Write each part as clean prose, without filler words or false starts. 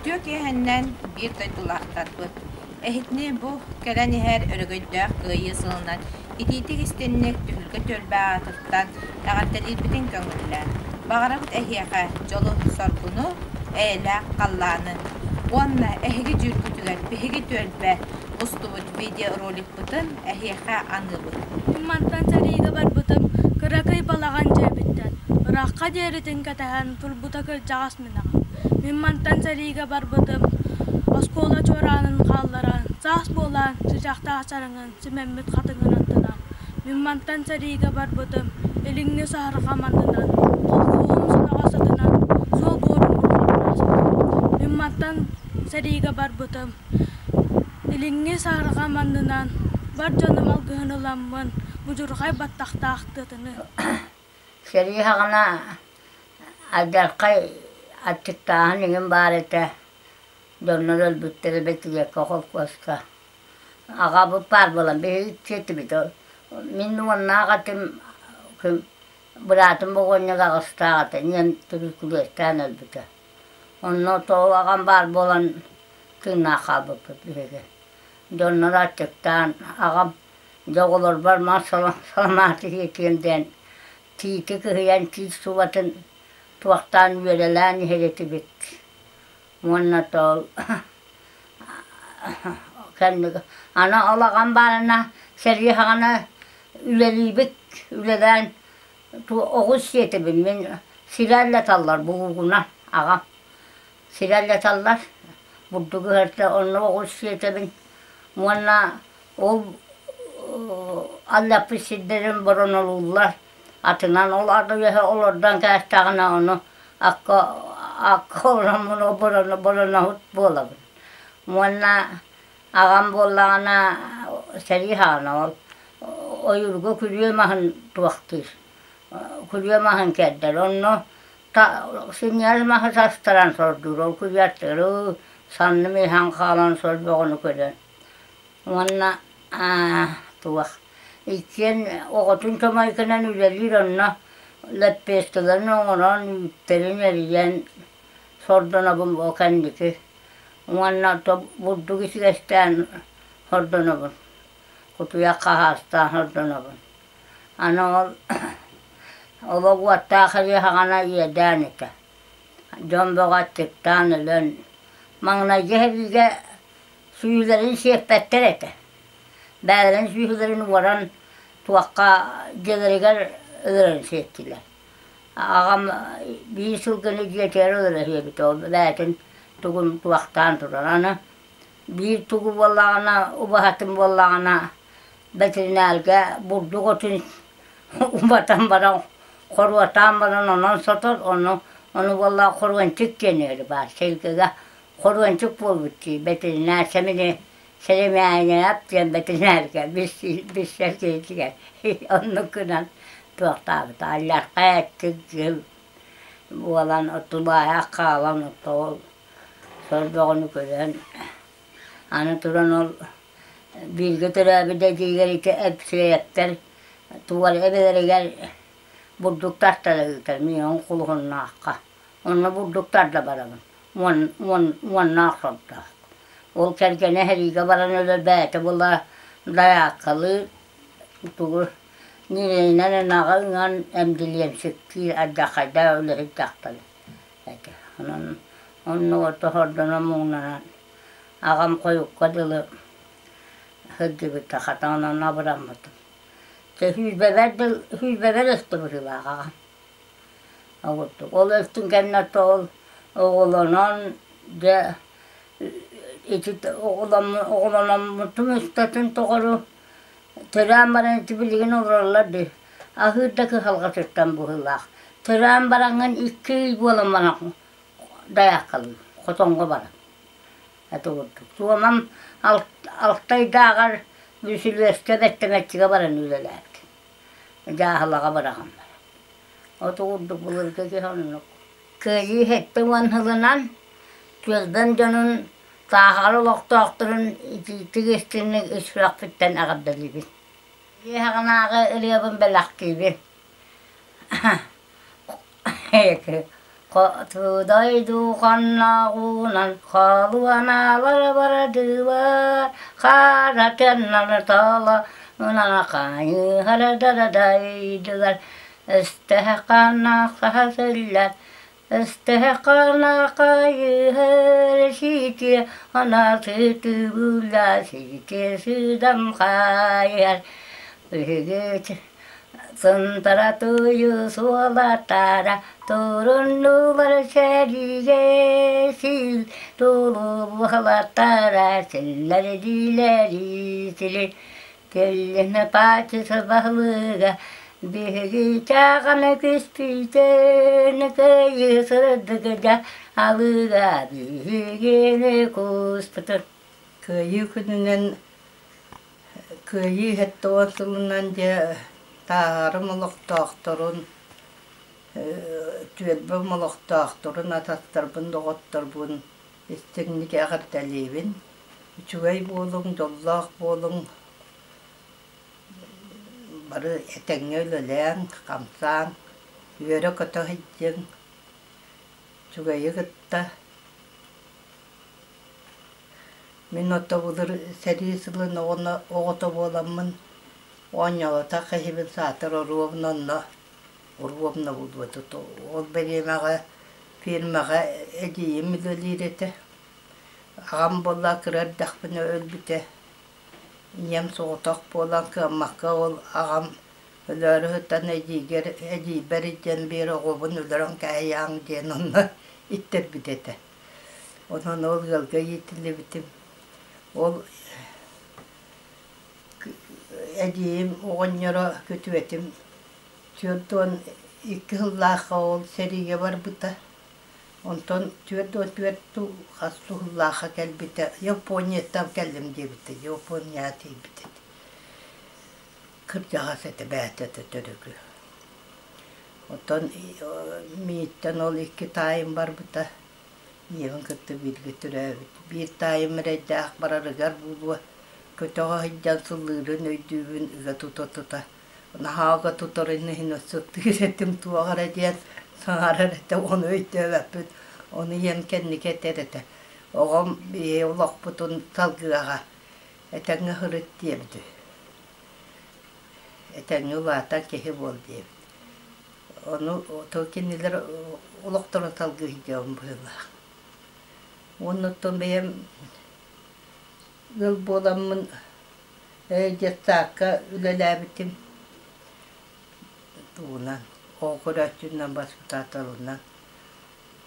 Үтүө киэһэннэн биир дойдулаахтарбыт! Эһитини бу кэлэн иһэр өрөгөйдөөх Кыайыы сылынан итиитик-истинник түһүлгэ түөлбэ аатыттан эҕэрдэлиирбитин көҥүллээн, баҕарабыт эһиэхэ дьолу-соргуну, эйэлээх халлааны уонна эһиги дьүүлгүтүгэр биһиги түөлбэ устубут видеороликпытын эһиэхэ аныыбыт. Мин мантан сэриигэ барбытым, кыракый балаҕан дьиэбиттэн, ыраахха диэритин кэтэһэн турбута кырдьаҕас мин аҕам. Мин мантан сэриигэ барбытым, оскуола чуораанын хаалларан, саас буолан, чычахтаах чараҥын симэммит хатыҥын аттынан. Мин мантан сэриигэ барбытым, илиҥҥи саһарҕам аннынан, холкуоһум соноҕос атынан, суол буорун бурҕатан ааспытым. Мин мантан сэриигэ барбытым, Илиҥҥи саһарҕам аннынан бар дьонум алгыһын ыламмын, будьурхай баттахтаах тыатыны Сэрии саҕана алдьархай аччыктааһын иҥин баар этэ, дьоннор өлбүттэрэ Бэтилиэккэ холкуоска. Аҕабыт баар буолан биһиги сиэтибит. Мин уоннаах этим, быраатым оҕонньор аҕыстаах этэ, ийэм туберкулезтаан өлбүтэ. Онно тоҕо аҕам баар буолан тыыннаах хаалбыппыт биһиги. Дьоннор аччыктаан, аҕам дьэ оҕолорбор мас саламааты сиэтиэм диэн тиити кыһыйан тиит субатын туохтаан үөрэлээн иһэр этибит. Уонна тоол кэнники аны ол аҕам баарына сэрии саҕана үлэлиибит, үлэлээн оҕус сиэтэбин мин сирэллэталлар булуугунан аҕам сирэллэталлар бурдук ыһарта онно оҕус сиэтэбин уонна ол аллаппыт сирдэрин боронолууллар атынан ол аты үөһэ олордон кээстэҕинэ ону акка акка олороммун бороноһут буолабын уонна аҕам буоллаҕына сэрии саҕана ол ойуурга күрүө маһын туохтуур күрүө маһын кэрдэр онно сынньар маһы састаран сордуур ол күрүөттэру санным иһэн хаалан сор бөҕөнү көрөн уонна туох иккиэн оҕотун чомойкунан үлэлиир онно лэппиэскэлэрин оҥорон үүттэрин эрийэн сордонобун бу кэнники уонна бурдук ичигэстээн сордонобун кутуйах хаһаастаан сордонобун Аны ол олох уоттаах илии саҕана иэдээн этэ. Дьон бөҕө аччыктаан өлөн, маҥнайгы сэриигэ сүүһүлэрин сиэппэттэр этэ. Бэйэлэрин сүүһүлэрин уоран туохха дьиэлэригэр өлөрөн сиэттилэр. Аҕам биир сылгыны дьиэтигэр өлөрө сиэбитэ, ол бэйэтин тугун туохтаан турар. Аны биир тугу буоллаҕына, убаһатын буоллаҕына бэтэринээргэ бурдук отун убатан баран хоруотаан баран онон сотор ону ону буоллаҕа хоруончук диэн үөрү баар сылгыга хоруончук буолбут дии бэтэринээр сэмини сэлимээнэп диэн бэтэринээргэ билсэр киһитигэр оннук гынан туохтаабыта аллархай эттик дьыл буолан тулаайах хаалан ол сор бөҕөнү көрөн аны туран ол Бииргэ төрөөбүт эдьиийгэр ити Эпсиэйэптэр тугар эбэлэригэр бурдук тартара ыытар миигин Кулуһуннаахха. Онно бурдук тарда барабын. Уон уон уоннаах сордоох. Ол кэргэнэ сэриигэ баран өлөр бэйэтэ була дайааккалыы тугу ньирэйинэн ынаҕы ыҥан эмдилиэмсиктиир алдьархайдаах үлэһит дьахтар этэ. Онон оннугар тоһордонон муҥнанан Аҕам хойукка дылы сылдьыбыта, хата онон абыраммытым. Дьэ сүүрбэбэр дыл сүүрбэбэр өстө быһыылаах аҕам. Ол курдук. Ол өстүн кэннэ ол оҕолонон дьэ ити оҕолономмутум устатын тоҕору төрөөн баран ити билигин олороллор дии. Аһыыр да кыһалҕатыттан быһыылаах. Төрөөн бараҥҥын икки ый буолан баран дайааккалыыр, хотоҥҥо баран. Ити курдук. Суомам Алтайдааҕар Бүсүлүөскэ Бэттэмэччигэ баран үлэлээбит. Дьааһылаҕа быраҕан баран. Ити курдук былыргы киһи оннук. Кыайыы 70 сылынан түөлбэм дьонун Тааһаҕар олохтоохторун итиитик истиҥник ис сүрэхпиттэн эҕэрдэлиибин. Дьиэһэҕинааҕы ырыабын бэлэхтиибин. Дойду ханнааҕынан халуанаалар бардылар, харатыннар тола хайыһардадайдылар, Өстөһө сыллар, өстөһө хайыһар ситиэ, анасытыбыла ситиэ сыдам хайар. Биһиги Сынтара тыйы суолаттара туруннулар сэриигэ сил тулубуһалаттара силлэрдилэри сили Кэллинэ паачыса баһылыга биһиги чааҕаны күспүтүн кыайыы сырдыгыга алыыга биһигини кууспутун Кыайыы күнүнэн Кыайыы 70 сылынан дьэ тааһарым олохтоохторун, түөлбэм олохтоохторун, атастарбын, доҕотторбун истиҥник эҕэрдэлиибин. Үчүгэй буолуҥ, дьоллоох буолуҥ, бары этэҥҥэ үлэлээҥ, хамсааҥ, үөрэ-көтө сылдьыҥ, үчүгэйи кытта. Мин ото былыр сэрии сылын оҕото буоламмын оонньооботох киһибин саатар оруобуна онно оруобуна булбатыт. Ол бириэмэҕэ фирмаҕа эдьиийим үлэлиир этэ. Аҕам буолла кыра эрдэхпинэ өлбүтэ. Ийэм соҕотох буолан кыаммакка ол аҕам өлөөрү сытан эдьиийгэр эдьиийбэр илдьэн биэр оҕобун өлөрөн кээһийээҥ диэн онно иттэрбит этэ. Онон ол ыалга иитиллибитим. Ол эдьиийим оҕонньоро күтүөтүм 42 сыллаахха ол сэриигэ барбыта. Онтон 44 хас сыллаахха кэлбитэ. Японияттан кэллим диэбитэ. Японияҕа тиийбит этэ. Кырдьаҕас этэ бэйэтэ төрүкү. Оттон мииттэн ол икки таайым барбыта. Ийэбин кытта бииргэ төрөөбүт. Биир таайым эрэйдээх барарыгар буолуо, көтөҕө сылдьан сыллыырын өйдүүбүн ыга тута-тута. Наһаа ыга тутарын иһин өссө ытыыр этим туох эрэ диэн саҥарар этэ, ону өйдөөбөппүн. Ону ийэм кэнники этэр этэ: «Оҕом биһи олохпутун салгыаҕа, этэҥҥэ сырыт» диэбит үһү. Этэҥҥэ улаатан киһи буол диэбит. Ону то кинилэр олохторун салгыы сылдьабын быһыылаах. Уонна оттон бэйэм ыал буоламмын детсадка үлэлээбитим тугунан оҕо көрөөччүнэн баспытааталынан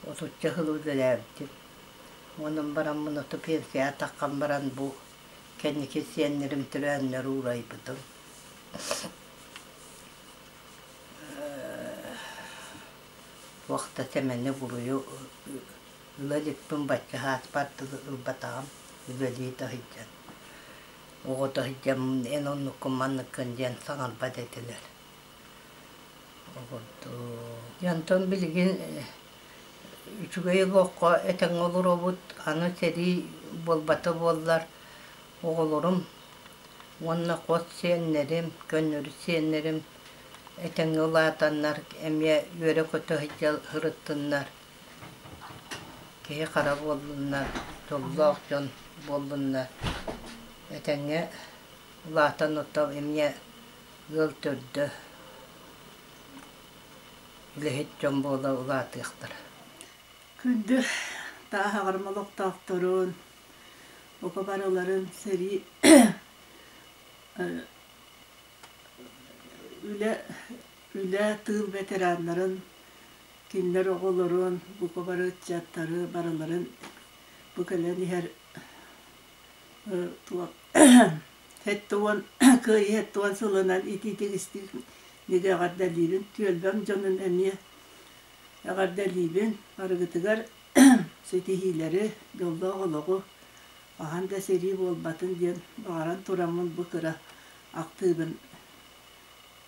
отучча сыл үлэлээбитим. Онон бараммын ото пенсияҕа таххан баран бу кэнники сиэннэрим төрөөннөр уурайбытым. Туох да сэмэни буруйу ыла иликпин бачча сааспар дылы ылбатаҕым үлэлии да сылдьан. Оҕото сылдьаммын эн оннуккун манныккын диэн саҥарбат этилэр. Ол курдук. Онтон билигин үчүгэй олоххо этэҥҥэ олоробут. Аны сэрии буолбата буоллар оҕолорум уонна хос сиэннэрим, көннөрү сиэннэрим этэҥҥэ улаатаннар эмиэ үөрэ-көтө сылдьа сырыттыннар, киһи-хара буоллуннар, дьоллоох дьон буоллуннар. Этэҥҥэ улаатан оттон эмиэ ыал төрдө, үлэһит дьон буола улаатыахтара. Күндү Тааһаҕарым олохтоохторун, бука барыларын сэрии үлэ үлэ тыыл ветераннарын, кинилэр оҕолорун, бука бары ыччаттары барыларын бу кэлэн иһэр туох 70 кыайыы 70 сылынан итиитик истиҥник эҕэрдэлиибин. Түөлбэм дьонун эмиэ эҕэрдэлиибин. Барыгытыгар ситиһиилэри, дьоллоох олоҕу, хаһан да сэрии буолбатын диэн баҕаран тураммын бу кыра ахтыыбын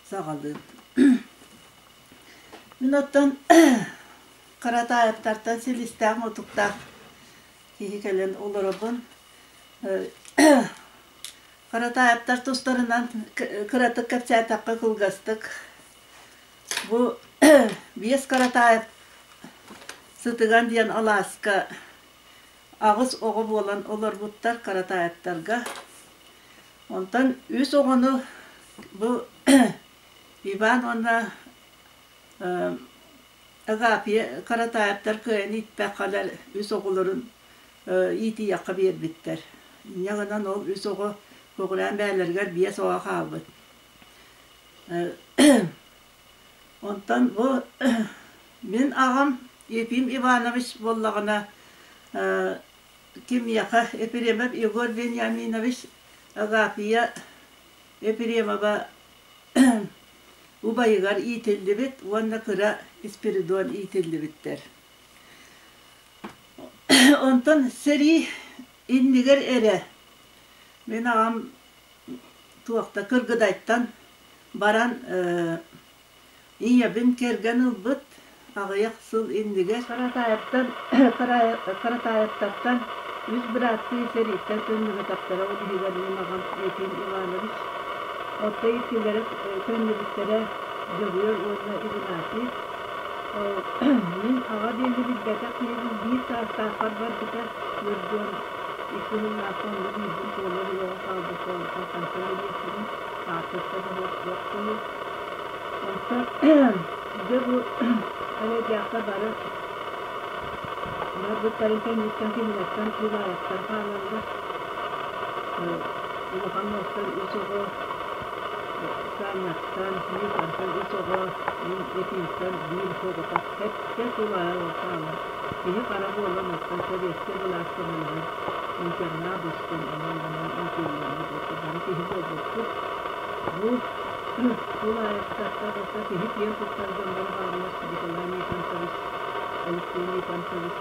саҕалыым. Мин оттон Харатаайаптартан силистээх-мутуктаах киһи кэлэн олоробун. Харатаайаптар тустарынан кыратык кэпсээтэххэ кылгастык. Бу биэс Харатаайап Сытыган диэн алааска аҕыс оҕо буолан олорбуттар Каратаевтарга. Онтон үс оҕону бу Иван уонна Агафья Каратаевтар кыайан ииппэххэлэр үс оҕолорун иитийэххэ биэрбиттэр. Инньэ гынан ол үс оҕо көҕүлээн бэйэлэригэр биэс оҕо хаалбыт. Онтон бу мин аҕам Ефим Иванович буоллаҕына кимиэхэ Ефремов Егор Вениаминович Агафья Ефремова убайыгар иитиллибит уонна кыра Спиридон иитиллибиттэр. Онтон сэрии иннигэр эрэ мин аҕам туохта Кыргыдайтан баран ийэбин кэргэн ылбыт аҕыйах сыл иннигэр Каратаевтан Каратаевтартан үс бырааттыы сэрииттэн төннүбэтэхтэрэ, ол иһигэр мин аҕам Ефим Иванович. Оттон иккилэрэ төннүбүттэрэ Дьөгүөр уонна Игнатий. Мин аҕа диэни билбэтэх киһибин биир саастаахпар барбыта, Өрдүөн икки сыллаахха онно биирбин туола илик оҕо хаалбыппын онтон хантан билиэхпиний, хаартыска да суох суох киһи. Онтон дьэ бу эрэйдээххэ бары барбыттарын кэнниттэн кинилэртэн тулаайахтар хаалаллар. Улахан уолтан үс оҕо, Саняттан, Никонтан үс оҕо, мин Ефимтэн биир соҕотох сэттэ тулаайах хаалан киһи хара буолан оттон советскай былаас көмөлөһөн интернат устун онон-манан иитиллэммит бары киһи буолбуппут. Бу тулаайахтартан оттон киһи киэн туттар дьонноро бааллар Николай Никонтович, Алексей Никонтович,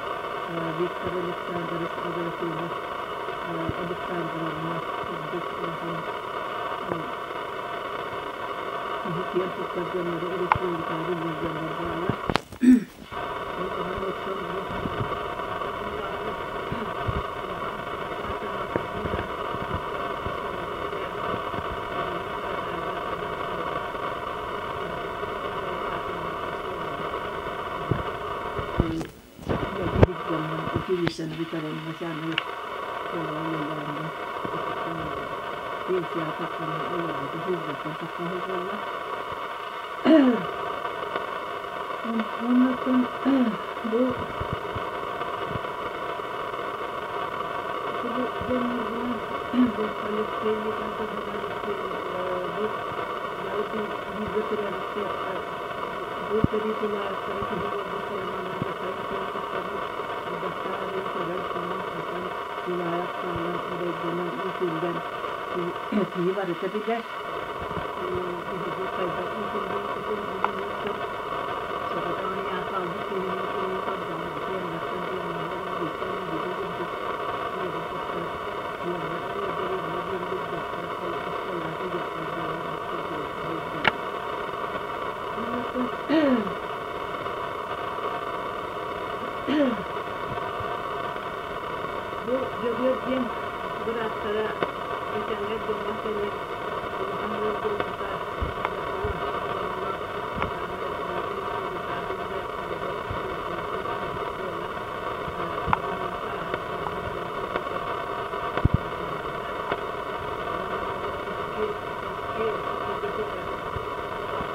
Виктор Александрович Аграфена Александровна курдук улахан киһи киэн туттар дьонноро республикаҕа биллэр дьоннор бааллар. Ол ахан оттон бу училищены бүтэрэн начальнай школаҕа үлэлээммин пенсияҕа тахсан олорбута сүүрбэттэн тахса сыл буолла. Оннуттан бу бу дьоннорбунан бу Алексей Николаевич Алексей бу бары бииргэ төрөөбүттэр бу сэрии тулаайахтара киһи буолбуттарынан элбэхтэрин киэн туттабын элбэхтээх эрэйи көрөн тоҥон-хатан тулаайах хаалан эрэйдэнэн иитиллэн киһи барыта билэр биһиги хайдах иитиллибиппитин билиниэхпит соҕотох айаан хаалбыт киһини эрэйи көрдөҕүм итиэннэттэн диэннэһэн бииртэн биһиги курдук ийэбин кытта дьиэҕэ дэриэбинэ диэн билбэттэр ол оскуолаҕа тиийиэхпэр диэри сылдьыбыт Бу Дьөгүөр диэн бырааттара этэҥҥэ дьоҥҥо кэлэн улахан ыал буолбута уонча оҕолоноллор. Саамай республикаҕа биллэр буолар 80 сааһын ааһан баран өлбүтэ. Уонна ол икки икки бииргэ төрөөбүт балтылара Каратаевтартан бары биирдии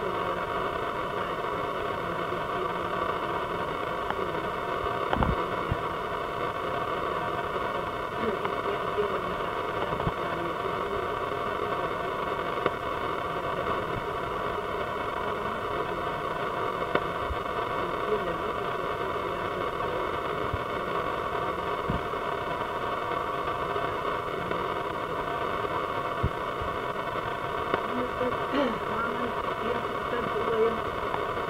уоллар бааллар Хаамай киэн туттар убайым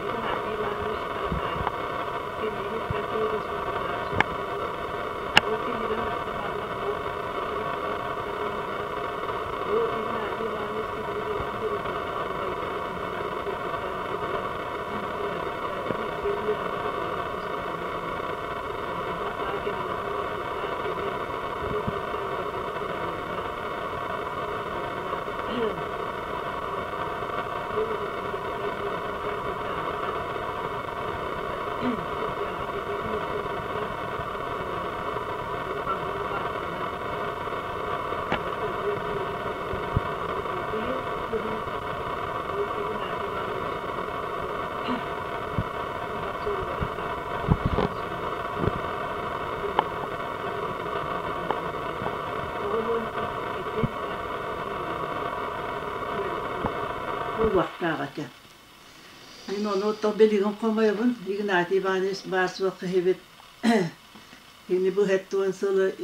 Игнатий Иванович Каратаев кинини Россия Республикаҕа суруйдулар. Ол кинигэ манна бу Бу Игнатий Иванович кинигэ суруйбуттаах убайдарын туһунан билиэхпиттэн биллэр бииргэ үөрэммит Игнатий Иванович тиһэх суолугар атаарбыта 92 Буолуохтаах этэ. Мин ону оттон билигин хомойобун. Игнатий Иванович баар-суох киһибит. Кини бу 70 сылы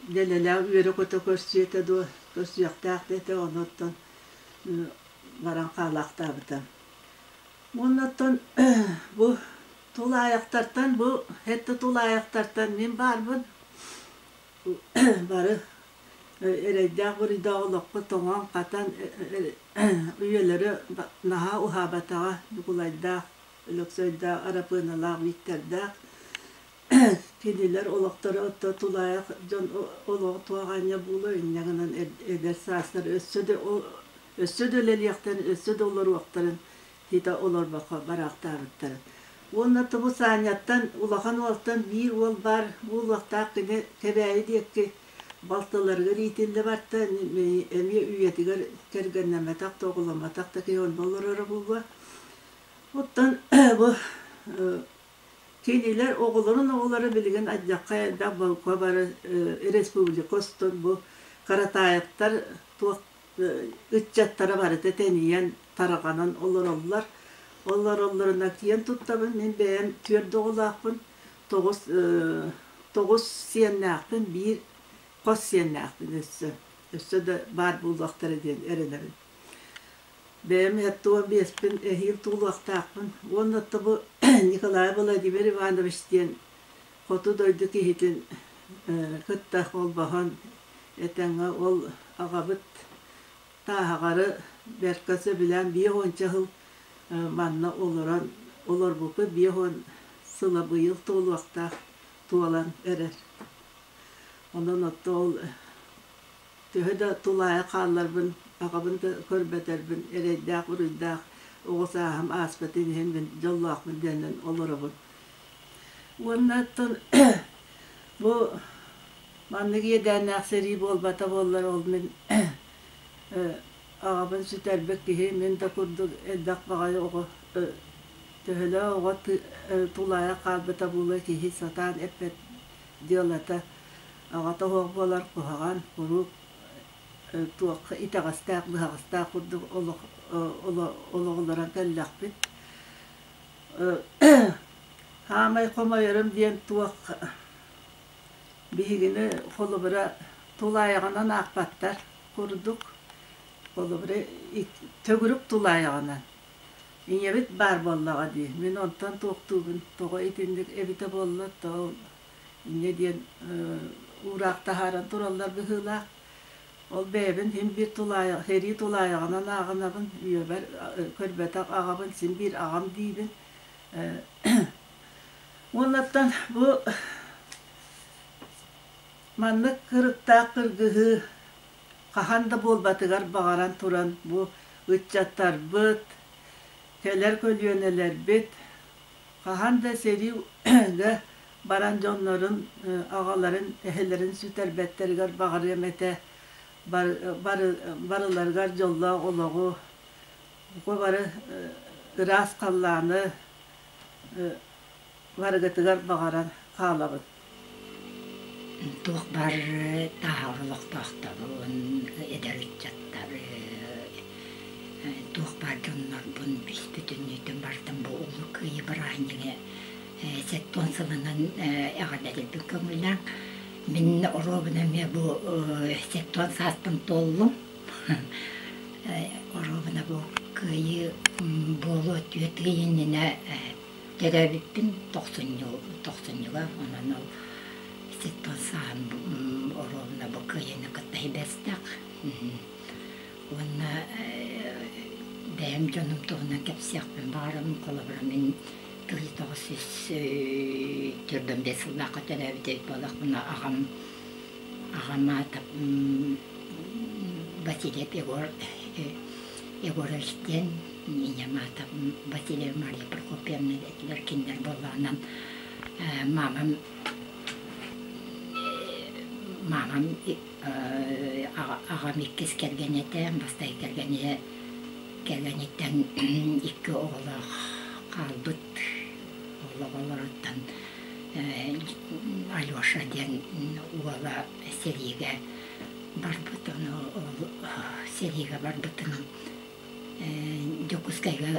дэлэлээх үөрэ-көтө көрсүө этэ дуо, көрсүөхтээх да этэ, ону оттон баран хаалаахтаабыта. Уонна оттон бу тулаайахтартан, бу сэттэ тулаайахтартан мин баарбын. Бары эрэйдээх-буруйдаах олоххо тоҥон-хатан үйэлэрэ наһаа уһаабатаҕа Ньукулайдаах, Өлөксөйдөөх, Арапыаналаах, Виктордаах кинилэр олохторо отто тулаайах дьон олоҕо туох аанньа буолуо инньэ гынан эдэр саастар өссө да өссө да үлэлиэхтэрин, өссө да олоруохтарын хитэ олорбокко бараахтаабыттара. Уонна тобу Саанньаттан улахан уолтан биир уол баар буолуохтаах кини Кэбээйи диэки балтыларыгар иитиллэ барта, эмиэ үйэтигэр кэргэннэммэтэх да оҕоломмотох да киһи онно олороро буолуо. Оттон бу кинилэр оҕолорун оҕолоро билигин алдьархай элбэх балка бары республика устун бу Каратаевтар туох ыччаттара барыта тэнийэн, тарҕанан олороллор. Олороллоруна киэн туттабын. Мин бэйэм түөрт оҕолоохпун, тоҕус сиэннээхпин, биир хос сиэннээхпин өссө. Өссө да баар буолуохтара диэн эрэнэбин. Бэйэм 75-пин эһиил туолуохтаахпын. Уонна бу Николай Владимир Иванович диэн хоту дойду киһитин кытта холбоһон этэҥҥэ ол аҕабыт Тааһаҕары бэркэ сөбүлээн 50 сыл манна олорон олорбуппут 50 сыла быйыл туолуохтаах туолан эрэр. Онон отто ол төһө да тулаайах хаалларбын, аҕабын да көрбөтөрбүн эрэйдээх-буруйдаах оҕо сааһым ааспытын иһин мин дьоллоохпун диэнэн олоробун. Уонна оттон бу маннык иэдээннээх сэрии буолбата буоллар ол мин аҕабын сүтэрбит киһи мин да курдук элбэх баҕайы оҕо төһөлөөх оҕо тулаайах хаалбыта буолуо киһи сатаан эппэт дьыалата аҕата суох буолар куһаҕан куруук туохха итэҕэстээх быһаҕастаах курдук олох олоҕуларан кэллэхпит Хаамай хомойорум диэн туох биһигини холобура тулаайаҕынан аахпаттар курдук холобура төгүрүк тулаайаҕынан ийэбит баар буоллаҕа дии мин онтон туохтуубун тоҕо итинник эбитэ буолла то инньэ диэн уураах таһааран тураллар быһыылаах Ол бэйэбин син биир тулаайах, сэрии тулаайаҕынан ааҕынабын, үйэбэр көрбөтөх аҕабын син биир аҕам диибин. Уоннаттан бу маннык кырыктаах кыргыһыы хаһан да буолбатыгар баҕаран туран бу ыччаттарбыт, кэлэр көлүөнэлэрбит хаһан да сэриигэ баран дьоннорун, аҕаларын, эһэлэрин сүтэрбэттэригэр баҕарыам этэ. Барыларыгар дьоллоох олоҕу, бука бары ыраас халлааны барыгытыгар баҕаран хаалабын. Туох баар тааһаҕар олохтоохторун, эдэр ыччаттары, туох баар дьоннорбун бүс-бүтүннүүтүн барытын бу Улуу Кыайыы бырааһынньыгы 70 сылынан эҕэрдэлиирбин көҥүллээҥ. Мин оруобуна эмиэ бу 70 сааспын туоллум. Оруобуна бу Кыайыы буолуо түөрт ый иннинэ төрөөбүппүн тохсунньуга, онон ол 70 сааһым оруобуна бу Кыайыыны кытта сибээстээх. Уонна бэйэм дьонум туһунан кэпсиэхпин баҕарабын. Холобура, мин тыһы 945 сыллаахха төрөөбүт эбит буоллахпына, аҕам аҕам аата Васильев Егор Егорович диэн, ийэм аата Васильева Мария Прокопьевна этилэр. Кинилэр буоллаҕынан мамам мамам аҕам иккис кэргэнэ этэ, бастакы кэргэнэ. Кэргэниттэн икки оҕолоох хаалбыт. Ол оҕолоруттан Алеша диэн уола сэриигэ барбыт. Ону ол сэриигэ барбытын Дьокуускайга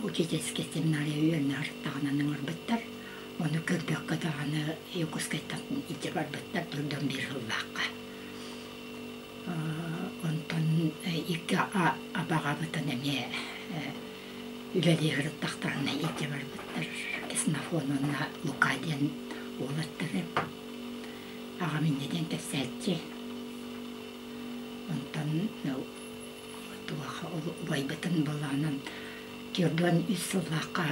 учительскай семинария үөрэнэ сырыттаҕынан ыҥырбыттар. Ону көрбөккө даҕаны Дьокуускайтан илдьэ барбыттар дурдам биир сыллаахха. Онтон икки абаҕабытын эмиэ үлэлии сырыттахтарына илдьэ барбыттар. Ксенофон уонна Лука диэн уолаттары. Аҕам инньэ диэн кэпсээччи. Онтон туох убайбытын былаанын 43 сыллаахха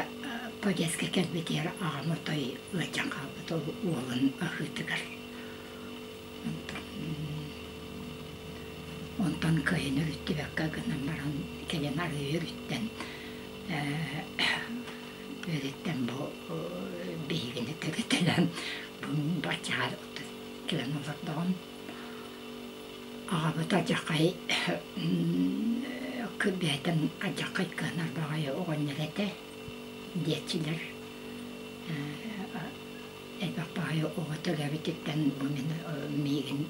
повестка кэлбитигэр аҕам отой ыалдьан хаалбыт ол уолун аһыытыгар. Онтон кыайан өрүттүбэккэ гынан баран кэлин арыы өрүттэн өрүттэн бу биһигини төрүтэлэн бу баччаҕа кэлэн олордоҕум. Аҕабыт алдьархай бэйэтин алдьархай кыанар баҕайы оҕонньор этэ диэччилэр. Элбэх баҕайы оҕо төрөөбүтүттэн бу мин миигин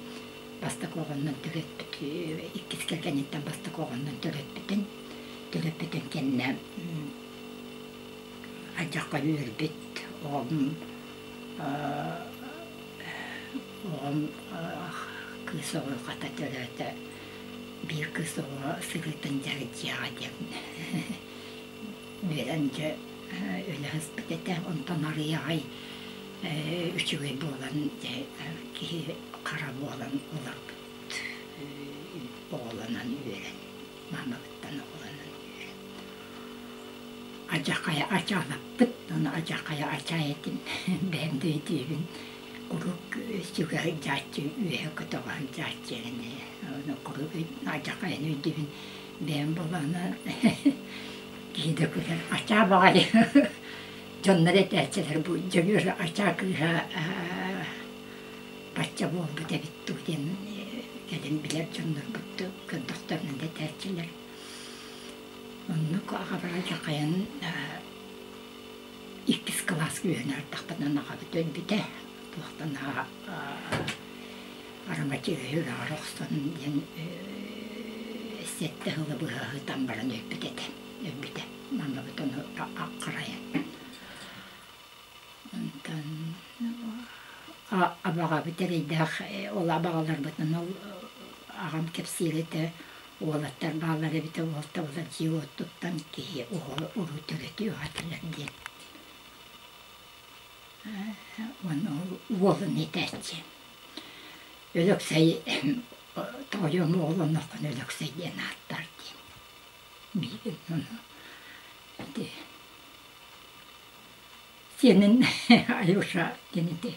бастакы оҕоннон төрөппүт иккис кэргэниттэн бастакы оҕоннон төрөппүтүн төрөппүтүн кэннэ алдьархай үөрбүт оҕом Оҕом кыыс оҕо хата төрөөтө, биир кыыс оҕо сырыытын дьарыйдьыаҕа диэн үөрэн дьэ өлө сыспыт этэ. Онтон арыый аҕай үчүгэй буолан дьэ киһи хара буолан олорбут оҕолонон үөрэн маамабыттан оҕолонон үөрэн Адьахайа ачаалаппыт, ону адьахайа ачаа этим бэйэм да өйдүүбүн куруук сүгэ сылдьааччы, үөһэ көтөҕө сылдьааччы эрэнэ. Ону куруук адьахайаны өйдүүбүн бэйэм буоллаҕына киһи да күлэр ачаа баҕайы дьоннор этээччилэр бу Дьөгүөр ачаа кыыһа бачча буолбут эбит дуу диэн кэлин билэр дьоннорбут көрдөхтөрүнэ да этээччилэр. Оннук аҕабара дьахайан иккис кылааска үөрэнэ ардахпытынан аҕабыт өлбүтэ. Туохтан арамачыыһы үрэҕэр охсон диэн сэттэ сылы быһа ыһытан баран өлбүт этэ. Өлбүтэ. Маамабыт ону харайан. Онтон абаҕабыт эрэйдээх ол абаҕаларбытын ол аҕам кэпсиир этэ уолаттар бааллар эбитэ уолтабылар дьиэ уоттуттан киһи уруу төрөтүү аатылар диэн уонна ол уолун этээччи Өлөксөй тоҕойуом оҕолонноххуна Өлөксөй диэн ааттаар диэн миигин ону ити Сиэнин Алеша диэн ити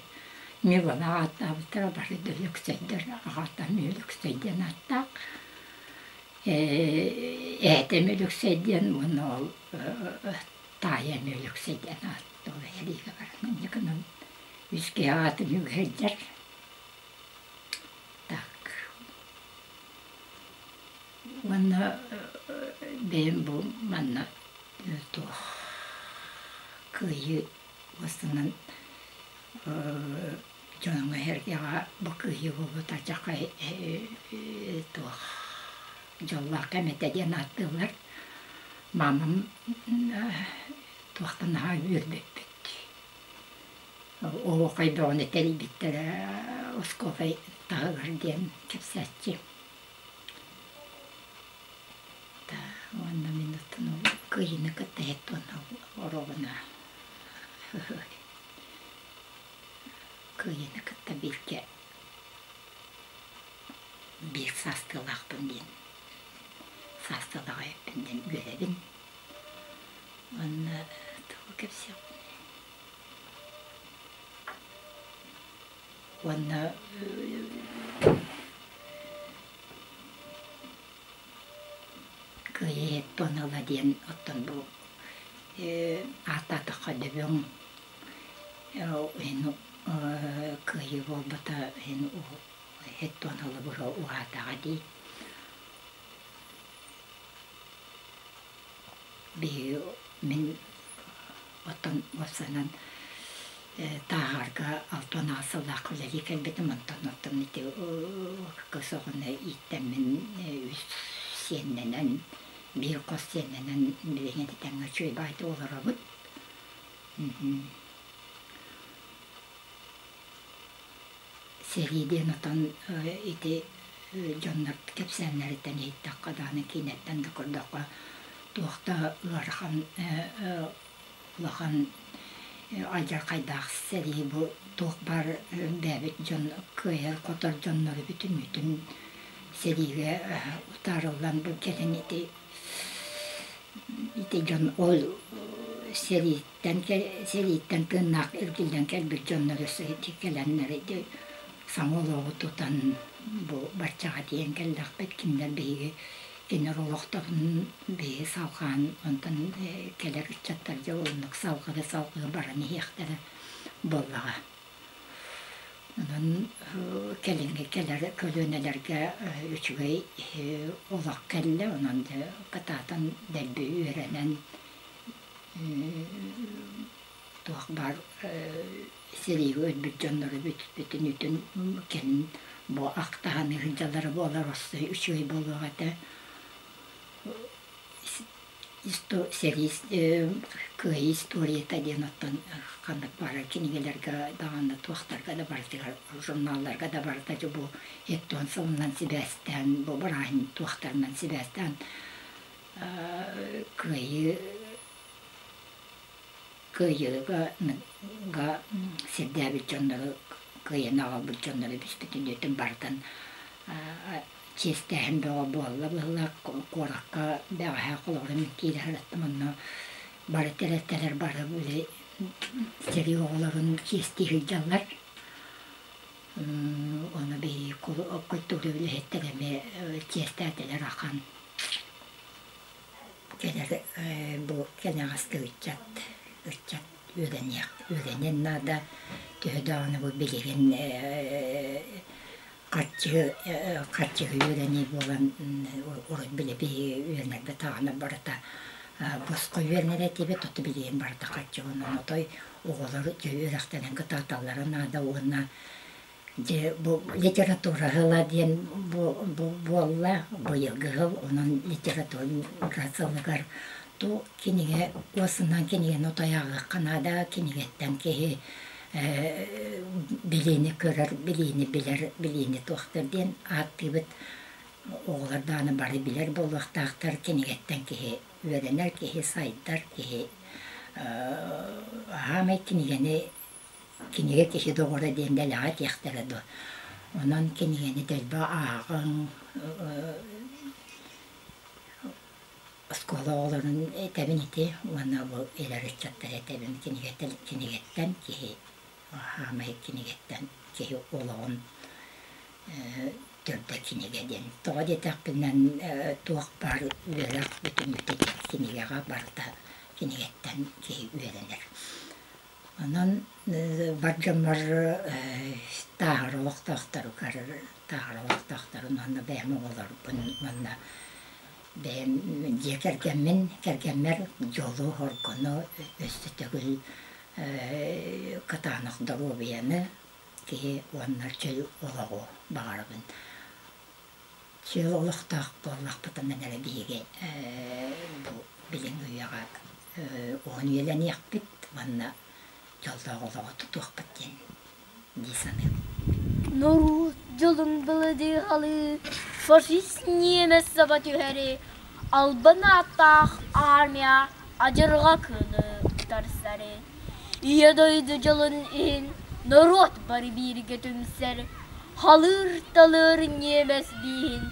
Милана ааттаабыттара бары да Өлөксөйдөр аҕата эмиэ Өлөксөй диэн ааттаах эһэтэ эмиэ Өлөксөй диэн уонна ол таайа эмиэ Өлөксөй диэн ааттаах сэриигэ баран инньэ гынан үс киһи аатын үгэһэллэр так уонна бэйэм бу манна туох кыайыы уостанан дьоҥҥо-сэргэҕэ бу кыайыы буолбут алдьархай туох дьоллоох кэм этэ диэн ааттыыллар. Маамам туохтан наһаа үөрбүппүт. Оһуохай бөҕөнү тэрийбиттэрэ оскуолай таһыгар диэн кэпсээччи. Уонна мин оттон ол кыайыыны кытта иһит уонна оруобуна кыайыыны кытта бииргэ биир саастыылаахпын диэн саастыылаах эбиппин диэн үөрэбин. Уонна тугу кэпсиэхпиний? Уонна Кыайыы туоныла диэн оттон бу ааттаатахха дөбөҥ иһин кыайыы буолбата иһин иһит туоныла быһа уһаатаҕа дии. Биһиги мин оттон уопсайынан Тааһарга 68 сыллаах үлэлии кэлбитим, онтон оттон ити кыс оҕону ииттэммин үс сиэннэнэн, биир хос сиэннэнэн билигин тэҥҥэ үчүгэй баайдык олоробут. Сэрии диэн отон ити дьоннор кэпсээннэриттэн иһиттэххэ даҕаны киинэттэн да көрдөххө туох да ыарахан улахан алдьархайдаах сэрии бу туох баар бэйэбит дьон кыайар-хотор дьоннору бүтүннүүтүн сэриигэ утаарыллан бу кэлин ити ити дьон ол сэрииттэн сэрииттэн тыыннаах эргиллэн кэлбит дьоннор өссө ити кэлэннэр ити саҥа олоҕу тутан бу баччаҕа тиийэн кэллэхпит кинилэр биһиги кинилэр олохторун биһиги салҕаан онтон кэлэр ыччаттар дьэ оннук салҕыы салҕыы баран иһиэхтэрэ буоллаҕа. Онон кэлиҥҥи кэлэр көлүөнэлэргэ үчүгэй олох кэллэ, онон дьэ кытаатан дэлби үөрэнэн туох баар сэриигэ өлбүт дьоннору бүтүнүтүн кэлин бу ахтаһан ыһылдьаллара буолар өссө үчүгэй буолуох этэ. Сэрии кыайыы историята диэн оттон ханнык баҕарар кинигэлэргэ даҕаны туохтарга да барытыгар журналларга да барыта дьэ бу эттон сылынан сибээстээн бу бырааһынньык туохтарынан сибээстээн кыайыы кыайыыга сирдээбит дьоннору кыайан аҕалбыт дьоннору бүспүтүнүтүн барытын чиэстээһин бөҕө буолла быһыылаах. Куоракка бэҕэһээ холобура мин киирэ сырыттым онно бары тэрилтэлэр бары били сэрии оҕолорун чиэстии сылдьаллар. Ону биһиги культура үлэһиттэрэ эмиэ чиэстээтилэр ахан. Кэлэр бу кэнэҕэски ыччат ыччат үөрэниэх үөрэниэн наада. Төһө даҕаны бу билигин харчы харчыга үөрэнии буолан урут били биһиги үөрэнэрбит даҕаны барыта босхо үөрэнэр этибит, оту билигин барыта харчы онон отой оҕолор дьэ үөрэхтэнэн кытааталлара наада уонна дьэ бу литература сыла диэн бу буолла быйылгы сыл онон литература сылыгар ту кинигэ уосунан кинигэни отой ааҕыахха наада кинигэттэн киһи билиини көрөр, билиини билэр, билиини туохтар диэн ааттыыбыт. Оҕолор даҕаны бары билэр буолуохтаахтар. Кинигэттэн киһи үөрэнэр, киһи сайдар, киһи аһаамай кинигэни кинигэ киһи доҕоро диэн дэлэҕэ этиэхтэрэ дуо. Онон кинигэни дэлби ааҕыҥ, Оскуола оҕолорун этэбин ити уонна бу эдэр ыччаттары этэбин кинигэттэн кинигэттэн киһи хаамай кинигэттэн киһи олоҕун төрдө кинигэ диэн. Тоҕо диэтэхпинэн туох баар үөрэх бүтүннүүтэ кинигэҕэ барыта кинигэттэн киһи үөрэнэр. Онон бар дьоммор тааһар олохтоохторугар тааһар олохтоохторун уонна бэйэм оҕолорбун уонна бэйэм дьиэ кэргэммин, кэргэммэр дьолу-соргуну өссө төгүл кытаанах доруобуйаны киһи уонна чөл олоҕу баҕарабын. Чөл олохтоох буоллахпытына эрэ биһиги бу билиҥҥи үйэҕэ уһун үйэлэниэхпит уонна дьоллоох олоҕу тутуохпут диэн дии саныыбын. Норуот дьолун быладыыһалыы, фашист ньиэмэс саба түһэри, албан ааттаах армия адьырҕа кыылы утарсары, Ийэ дойду дьолун иһин норуот бары бииргэ түмсэр, халыыр-талыыр ньиэмэс бииһин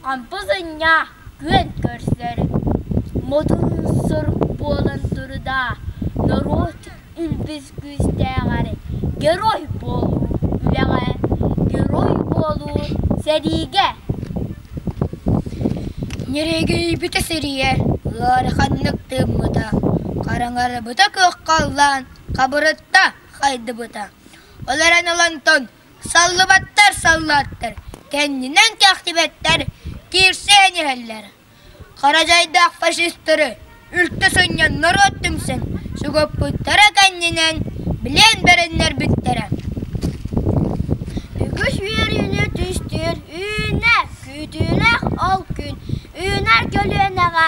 хампы сынньа күөн көрсөр. Модун сорук буолан турда норуот үлбүс күүстээҕэр герой буолуу үлэҕэ, герой буолуу сэриигэ. Ньиригийбитэ сирийэ, ыараханнык тыыммыта, хараҥарбыта кыах халлаан хабырытта хайдыбыта. Ол эрэн олонтон саллыбаттар саллааттар, кэннинэн кэхтибэттэр, киирсэн иһэллэр. Хара дьайдаах фашистары. Үлтү сынньан норуот түмсэн, сугуппуттара кэннинэн билиэн бэриннэрбиттэрэ. Үгүс үөрүүнү түстүүр үүнэр күүтүүлээх ол күн, үүнэр көлүөнэҕэ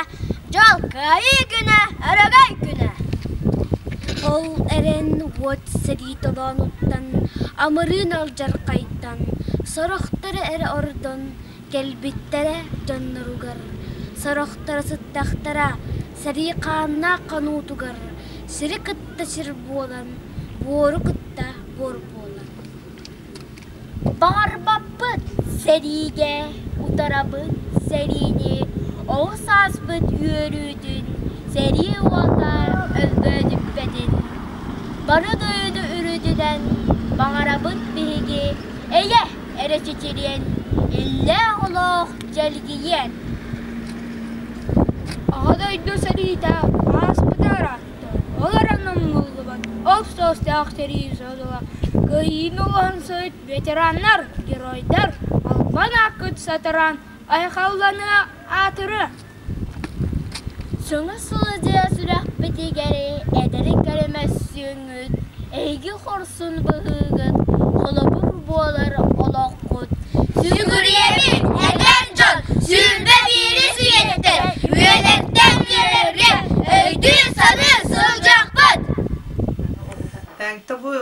дьол кыайыы күнэ, өрөгөй күнэ. Ол эрэн уот сэрии толоонуттан, амырыын алдьархайтан, сорохторо эрэ ордон кэлбиттэрэ дьонноругар, сорохторо сыттахтара сэрии хааннаах хонуутугар сири кытта сир буолан, буору кытта буор буолан. Баҕарбаппыт сэриигэ, утарабыт сэриини, оҕус ааспыт үөрүүтүн, сэрии уота өлбөөдүппэтин. Бары дойду үрүтүнэн баҕарабыт биһиги эйэ эрэ чэчириэн, иллээх олох дьэлгийиэн. Аҕа дойду сэриитэ ааспыта ыраатта, ол эрэн умнуллубат ол суостаах сэрии содула кыайыыны уһансыбыт ветераннар, геройдар албан ааккыт сатараан айхалланыа аатырыа. Саҥа сылдьыа сүрэхпитигэр эдэри көрүмэссүөҥҥүт, эһиги хорсун быһыыгыт, холобур буолар олоххут. Сүгүрүйэбит эдэр дьон 21-ис үйэттэн, үөлэртэн үөрэргэ өйдүү-саныы сылдьыахпыт! Таҥта бу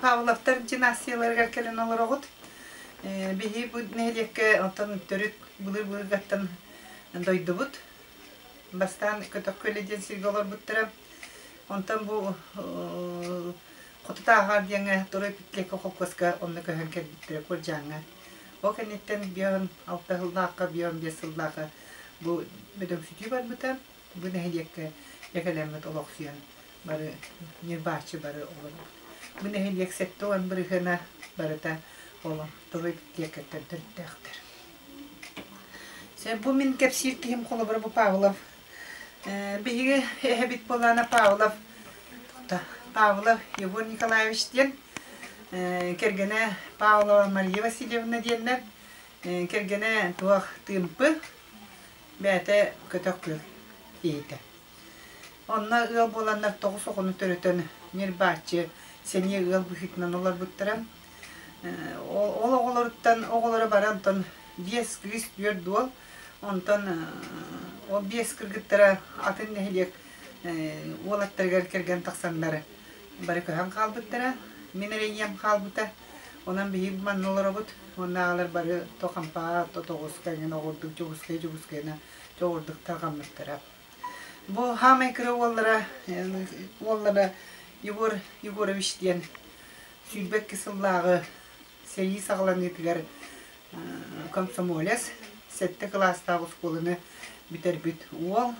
Павловтар династияларыгар кэлэн олороҕут. Биһи бу нэһилиэккэ онтон төрүт былыр-былыргаттан дойдубут. Бастаан Көтөх Күөлэ диэн сиргэ олорбуттара. Онтон бу Хоту Тааһаҕар диэҥҥэ Турай Петлеко холкуоска онно көһөн кэлбиттэрэ Куордьааҥҥа. Ол кэнниттэн бион алта сыллаахха, бион биэс сыллаахха бу бөдөҥсүтүү барбыта. Бу нэһилиэккэ дьэкэлэммит олохсуйан бары ньырбааччы бары олорбут. Бу нэһилиэк 70 бырыһыана барыта ол Турай Петлекэттэн төрүттээхтэр. Бу мин кэпсиир киһим холобура бу Павлов. Биһиги эһэбит буоллаҕына Павлов Павлов Егор Николаевич диэн, кэргэнэ Павлова Мария Васильевна диэннэр, кэргэнэ туох Тыымпы, бэйэтэ Көтөх Күөл киһитэ. Онно ыал буоланнар тоҕус оҕону төрөтөн ньир-бааччы сэниэ ыал быһыытынан олорбуттара. Ол оҕолоруттан оҕолоро бары онтон биэс кыыс, түөрт уол. Онтон ол биэс кыргыттара атын нэһилиэк уолаттарыгар кэргэн тахсаннар бары көһөн хаалбыттара. Мин эрэ ийэм хаалбыта. Онон биһиги манна олоробут. Уоннааҕылар бары то Хампаҕа, то Тоҕуска эҥин оҕурдук Дьокуускай Дьокуускайына чоҕурдук тарҕаммыттара. Бу хаамай кыра уоллара уоллара Егор Егорович диэн 22 сыллааҕы сэрии саҕаланыытыгар комсомолец, сэттэ кылаастаах оскуоланы бүтэрбит уол.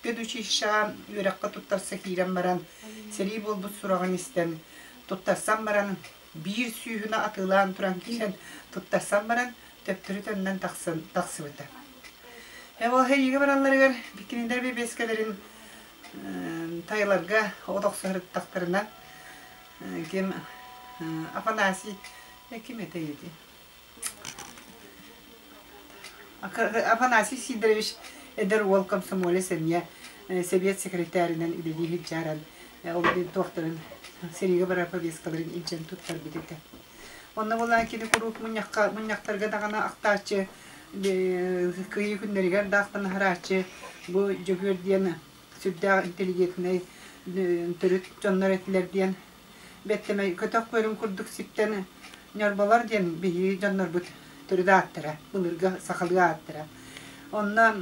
Педучилищеҕа үөрэххэ туттарса киирэн баран, сэрии буолбут сураҕын истэн, туттарсан баран, биир сүүһүнэ атыылаан туран киирэн туттарсан баран, төптөрү төннөн тахсан тахсыбыта. Ол сэриигэ баралларыгар кинилэр бэбиэскэлэрин тайларга от охсуһарыттахтарына ким Афанасий ким этэй ити Афанасий Сидорович эдэр уол комсомолец эмиэ сэбиэт секретарынан үлэлии сылдьааран ол туохтарын сэриигэ барар повесткаларын илдьэн туттарбыт этэ. Онно буолан кини куруук мунньахха мунньахтарга даҕаны ахтааччы кыайыы күннэригэр да ахтан аһарааччы бу Дьөгүөр диэн сүрдээх интеллигентнэй төрүт дьоннор этилэр диэн бэттэмэй көтөх бөрүн курдук сиптэн ньорболор диэн биһиги дьоннорбут төрүт ааттара былыргы сахалыы ааттара онно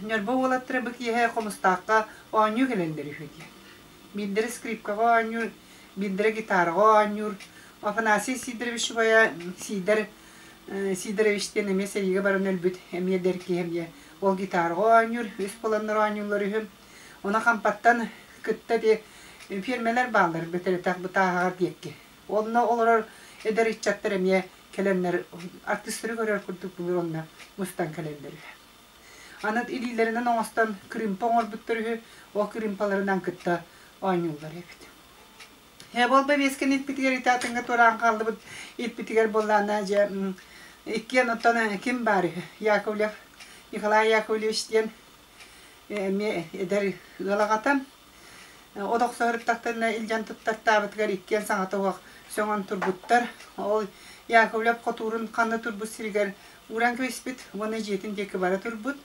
ньорбо уолаттара бу киэһэ хомустаахха оонньуу кэлэллэр үһү диэн биирдэрэ скрипкаҕа оонньуур биирдэрэ гитараҕа оонньуур Афанасий Сидорович убайа Сидор Сидорович диэн эмиэ сэриигэ баран өлбүт эмиэ эдэр киһи эмиэ ол гитараҕа оонньуур үс буоланнар оонньууллар үһү Ону Хампаттан кытта ити фирмэлэр бааллар бөтөрөтөх бытааһаҕар диэки. Онно олорор эдэр ыччаттар эмиэ кэлэннэр артыыстары көрөр курдук былыр онно мустан кэлэллэр үһү. Аны илиилэринэн оҥостон кырыымпа оҥорбуттар үһү, ол кырыымпаларынан кытта оонньууллар эбит. Ээ, ол бэбиэскэни иппитигэр ити атыҥҥа туораан хааллыбыт иппитигэр буоллаҕына дьэ иккиэн оттон ким баар үһү Яковлев Николай Яковлевич диэн. Эмиэ эдэр ыал аҕата. Одохсоһуттахтарына илдьэн туттартаабытыгар иккиэн саҥата суох сөҥөн турбуттар. Ол Яковлев хотуурун ханна турбут сиригэр ууран кэбиспит уонна дьиэтин диэки бара турбут.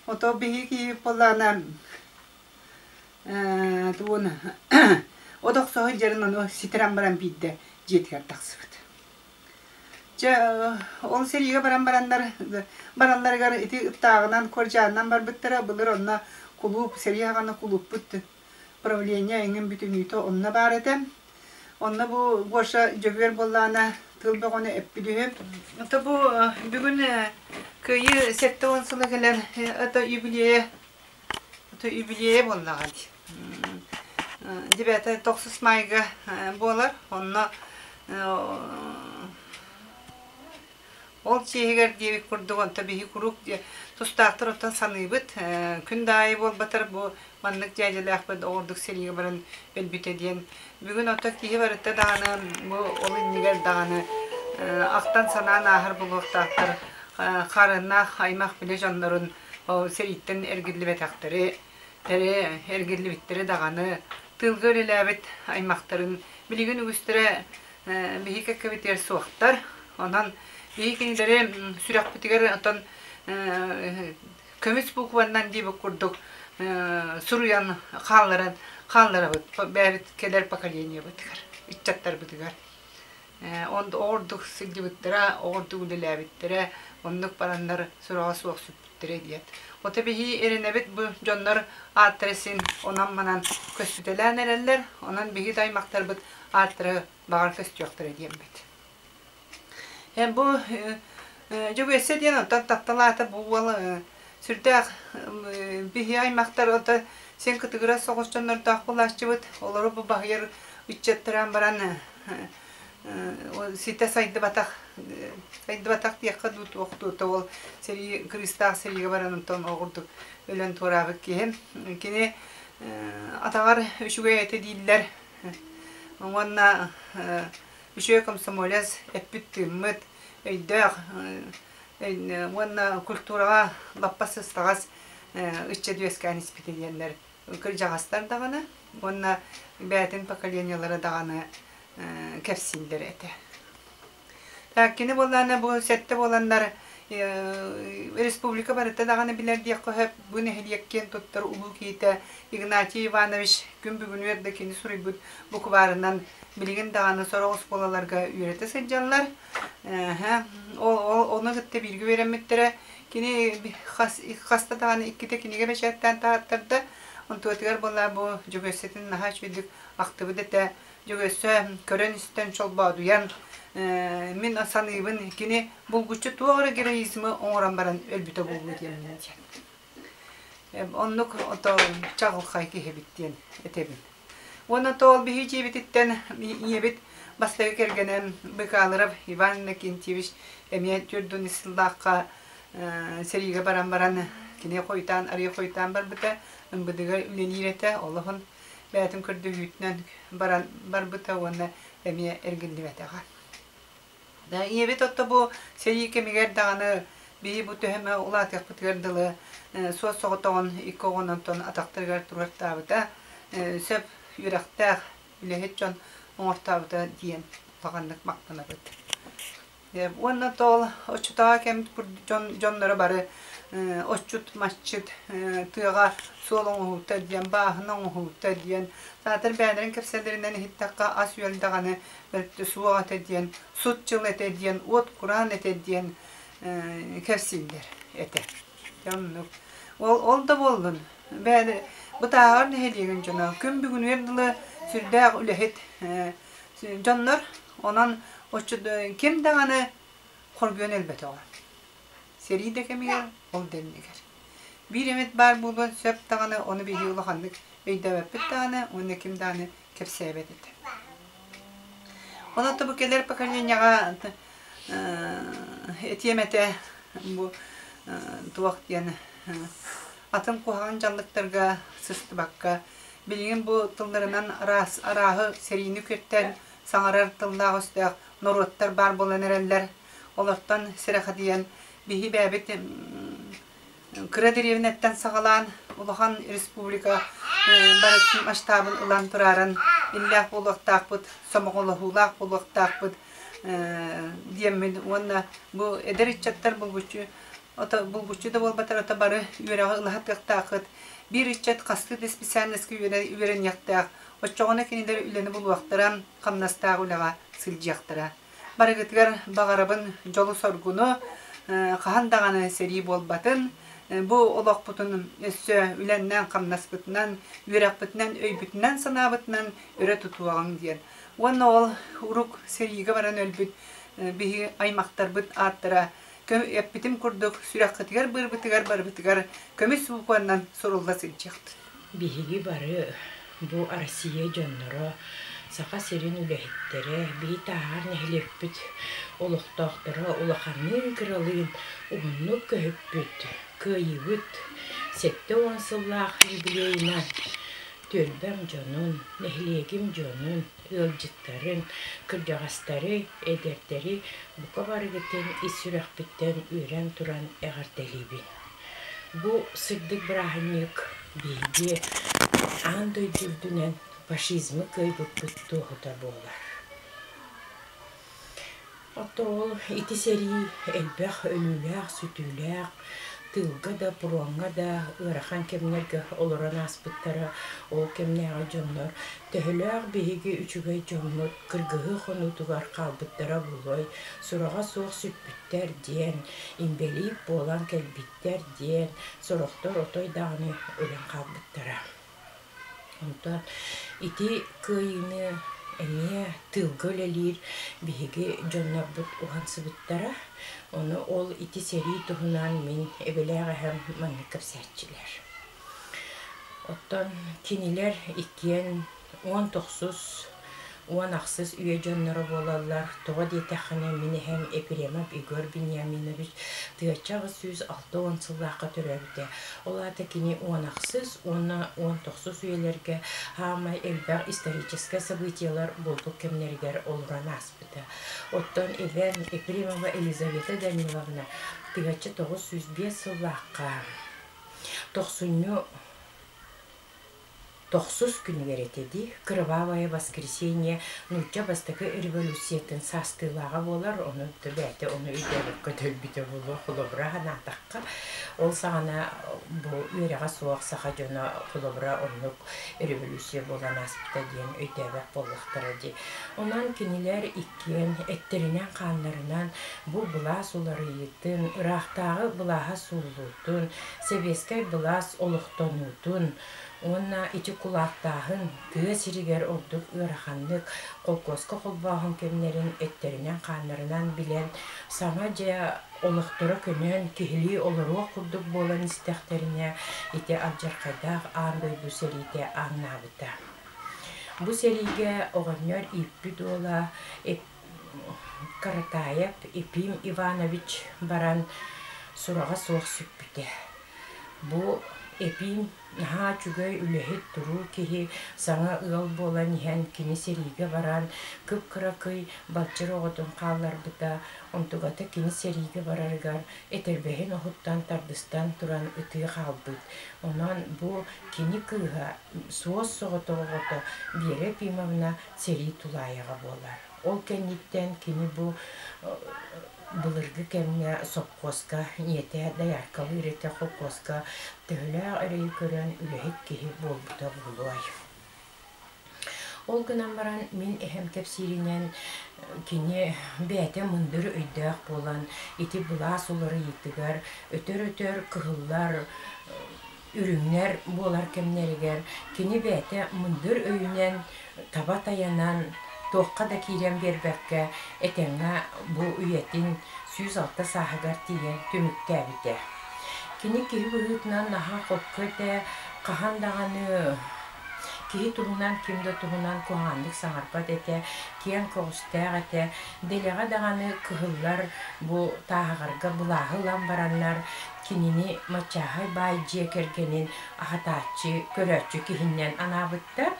Ото биһиги киһибит буоллаҕына тугун одохсоһо дьэрин ону ситэрэн баран биирдэ дьиэтигэр тахсыбыт. Чэ, ол сэриигэ баран бараннар баралларыгар ити ыттааҕынан, куордьаанынан барбыттара. Былыр онно кулууп, сэрии аҕана кулууппут правление эҥин бүтүннүүтэ онно баар этэ. Онно бу Гоша Дьөгүөр буоллаҕына тыл бөҕөнү эппит үһү. Ото бу бүгүн Кыайыы 70 сыла кэлэн это юбилейа это юбилейа буоллаҕа дии. Девятое тохсус майга буолар. Онно ол чиэһигэр диэбит курдук онто биһи куруук тустаахтар оттон саныыбыт. Күн да аайы буолбатар бу маннык дьээдьэлээхпит оҕурдук сэриигэ баран өлбүтэ диэн. Бүгүн ото киһи барыта даҕаны бу ол иннигэр даҕаны ахтан санаан ааһар буолуохтаахтар. Харыннаах аймах билэ дьоннорун сэрииттэн эргиллибэтэхтэри Тэрэ эргиллибиттэрэ даҕаны, тыылга үлэлээбит аймахтарын билигин үгүстэрэ биһи кэккэбитигэр суохтар. Онон биһи кинилэри сүрэхпитигэр оттон көмүс букваннан диэбит курдук суруйан хаалларан хаалларабыт бэйэбит кэлэр поколениебытыгар, ыччаттарбытыгар. Ордук сылдьыбыттара, ордук үлэлээбиттэрэ, оннук бараннар сураҕа суох сүппүттэрэ диэн. Ото биһи эрэнэбит бу дьоннор ааттара син онон-манан көстүтэлээн эрэллэр, онон биһи да аймахтарбыт ааттара баҕар көстүөхтэрэ диэммит. Бу Дьөгүөссэ диэн оттон таптал аата бу уол сүрдээх биһи аймахтар ото син кытыгырас соҕус дьоннордоох буолааччыбыт. Олору бу баһыйар ыччаттаран баран ситэ сайдыбатах сайдыбатах диэххэ дуу туох дуу ол сэрии кырыыстаах сэриигэ баран онтон ол курдук өлөн туораабыт киһи. Кини атаҕар үчүгэй этэ дииллэр уонна үчүгэй комсомолец эппит-тыыммыт өйдөөх уонна культураҕа лаппа сыстаҕас ыччат үөскээн испитэ диэннэр кырдьаҕастар даҕаны уонна бэйэтин поколениелара даҕаны кэпсииллэр этэ. Так, кини буоллаҕына бу сэттэ буоланнар республика барыта даҕаны билэр диэххэ сөп бу нэһилиэк киэн туттар улуу киһитэ Игнатий Иванович күн бүгүнүгэр да кини суруйбут букварынан билигин даҕаны сорох оскуолаларга үөрэтэ сылдьаллар. Ол ону кытта бииргэ үөрэммиттэрэ. Кини хас хаста даҕаны иккитэ кинигэ бэчээттээн таһааттарда. Онтуотугар буолла бу Дьөгүөссэтин наһаа үчүгэйдик ахтыбыт этэ. Дьөгүөссэ көрөн-истэн чолбоодуйан мин саныыбын кини булгуччу туох эрэ героизмы оҥорон баран өлбүтэ буолуо диэммин диэн. Оннук ото чаҕылхай киһибит диэн этэбин. Уонна тоол биһи дьиэбититтэн ийэбит бастакы кэргэнэ Быкалыров Иван Иннокентьевич эмиэ 40 сыллаахха сэриигэ баран баран кини хойутаан арыйа хойутаан барбыта МВД-га үлэлиир этэ олоһун бэйэтин көрдөһүүтүнэн баран барбыта уонна эмиэ эргиллибэтэҕэ. Да, ийэбит отто бу сэрии кэмигэр даҕаны биһи бу төһөмө улаатыахпытыгар дылы суос соҕотоҕун икки оҕонон атахтарыгар туруортаабыта сөп үөрэхтээх үлэһит дьон оҥортообута диэн улаханнык махтанабыт. Уонна тоол оччотооҕу кэм дьон дьонноро бары отчут, масчыт, тыаҕа суол оҥоһуута диэн, бааһына оҥоһуута диэн, саатар бэйэлэрин кэпсэллэринэн иһиттэххэ ас-үөл даҕаны суох этэ диэн, сут дьыл этэ диэн, уот кураан этэ диэн кэпсииллэр этэ. Оннук. Ол, ол да буоллун, бэйэ бытааҕар нэһилиэгин дьоно күн бүгүнүгэр дылы сүрдээх үлэһит дьоннор онон оччо ким даҕаны хоргуйан өлбөтөҕө. Сэрии да кэмигэр, ол да иннигэр. Биир эмит баар буолуон сөп даҕаны, ону биһиги улаханнык өйдөөбөппүт даҕаны уонна ким даҕаны кэпсээбэт этэ. Онон бу кэлэр поколениеҕа этиэм этэ бу туох диэн атын куһаҕан дьаллыктарга сыстыбакка Билигин бу тылларынан араас арааһы сэриини күөттэн саҥарар тыллаах-өстөөх норуоттар баар буолан эрэллэр. Олортон сэрэхэдийэн биһи бэйэбит Кыра дэриэбинэттэн саҕалаан улахан республика барытын масштабын ылан турааран иллээх буолуохтаахпыт, сомоҕолоһуулаах буолуохтаахпыт диэммин уонна бу эдэр ыччаттар булгуччу ото булгуччу да буолбатар ото бары үөрэҕи ылаһатыахтаахыт. Биир ыччат хастыы да специальноска үөрэниэхтээх. Оччоҕуна кинилэр үлэни булуохтара, хамнастаах үлэҕэ сылдьыахтара. Барыгытыгар баҕарабын дьолу-соргуну, хаһан даҕаны сэрии буолбатын, бу олохпутун өссө үлэннэн-хамнаспытынан, үөрэхпитинэн, өйбүтүнэн-санаабытынан өрө тутуоҕуҥ диэн. Уонна ол урук сэриигэ баран өлбүт биһи аймахтарбыт ааттара эппитим курдук сүрэххитигэр-быарбытыгар барыбытыгар көмүс букваннан сурулла сылдьыахтын. Биһиги бары бу Россия дьонноро, Саха сирин үлэһиттэрэ, биһи тааһар нэһилиэкпит олохтоохторо улаханныын-кыралыын уһуннук көһүппүт, кыайыыбыт 70 сыллаах юбилейынан түөлбэм дьонун, нэһилиэгим дьонун, ыалдьыттарын, кырдьаҕастары, эдэрдэри бука барыгытын ис сүрэхпиттэн үөрэн туран эҕэрдэлиибин. Бу сырдык бырааһынньык биһиги аан дойду үрдүнэн фашизмы кыайбыппыт туоһута буолар. Оттон ол ити сэрии элбэх өлүүлээх-сүтүүлээх, тыылга да, пуруоҥҥа да ыарахан кэмнэргэ олорон ааспыттара. Ол кэмнээҕи дьоннор төһөлөөх биһиги үчүгэй дьоммут кыргыһыы хонуутугар хаалбыттара буолуой, сураҕа суох сүппүттэр диэн, инбэлиит буолан кэлбиттэр диэн, сорохтор отой даҕаны өлөн хаалбыттара. Онтон ити кыайыыны эмиэ тыылга үлэлиир биһиги дьоннорбут уһансыбыттара. Ону ол ити сэрии туһунан мин эбэлээх эһэм маннык кэпсээччилэр. Оттон кинилэр иккиэн 19 10-ахсыс үйэ дьонноро буолаллар. Тоҕо диэтэххинэ, мин эһэм Ефремов Егор Беньяминович 1860 сыллаахха төрөөбүтэ. Ол аата кини 10-ахсыс уонна 19 үйэлэргэ хаамай элбэх историческай событиелар буолбут кэмнэригэр олорон ааспыта. Оттон эбэм Ефремова Елизавета Даниловна 1905 сыллаахха тохсунньу Тохсус күнүгэр этэ дии, Кровавое воскресенье нуучча бастакы революциятын саастыылааҕа буолар, ону бэйэтэ ону өйдөөбөккө өлбүтэ буолуо, холобура санаатахха. Ол саҕана бу үөрэҕэ суох саха дьоно холобура оннук революция буолан ааспыта диэн өйдөөбөт буоллахтара дии. Онон кинилэр иккиэн эттэринэн-хааннарынан бу былаас уларыйыытын, ыраахтааҕы былааһа сууллуутун, сэбиэскэй былаас олохтонуутун, Уонна ити кулаактааһын тыа сиригэр ордук ыараханнык холкуоска холбооһун кэмнэрин эттэринэн-хааннарынан билэн, саҥа дьиэ олохторо көнөн, киһилии олоруох курдук буолан истэхтэринэ, ити алдьархайдаах аан дойду сэриитэ ааҥнаабыта. Бу сэриигэ оҕонньор ииппит уола Каратаев Ефим Иванович баран сураҕа суох сүппүтэ. Бу Епим наһаа үчүгэй үлэһит туруу киһи саҥа ыал буолан иһэн кини сэриигэ баран кып-кыракый балчыр оҕотун хаалларбыта, онтугата кини сэриигэ барарыгар этэрбэһин оһуттан тардыстан туран ытыы хаалбыт. Онон бу кини кыыһа суос соҕотох оҕото Вера Ефимовна сэрии тулаайаҕа буолар. Ол кэнниттэн кини бу былыргы кэмҥэ сопхуоска ийэтэ дояркалыыр этэ, холкуоска төһөлөөх эрэйи көрөн үлэһит киһи буолбута буолуой. Ол гынан баран мин эһэм кэпсииринэн кини бэйэтэ мындыр өйдөөх буолан ити былаас уларыйыытыгар өтөр-өтөр кыһыллар үрүҥнэр буолар кэмнэригэр кини бэйэтэ мындыр өйүнэн таба тайанан, туохха да киирэн биэрбэккэ, этэҥҥэ бу үйэтин 106 сааһыгар тиийэн түмүктээбитэ. Кини киһи быһыытынан наһаа холку этэ, хаһан даҕаны киһи туһунан ким да туһунан куһаҕаннык саҥарбат этэ, киэҥ көҕүстээх этэ. Дэлэҕэ даҕаны кыһыллар бу Тааһаҕарга былааһы ылан бараннар, кинини Мачааһай баай дьиэ кэргэнин аһатааччы, көрөөччү киһиннэн анаабыттар.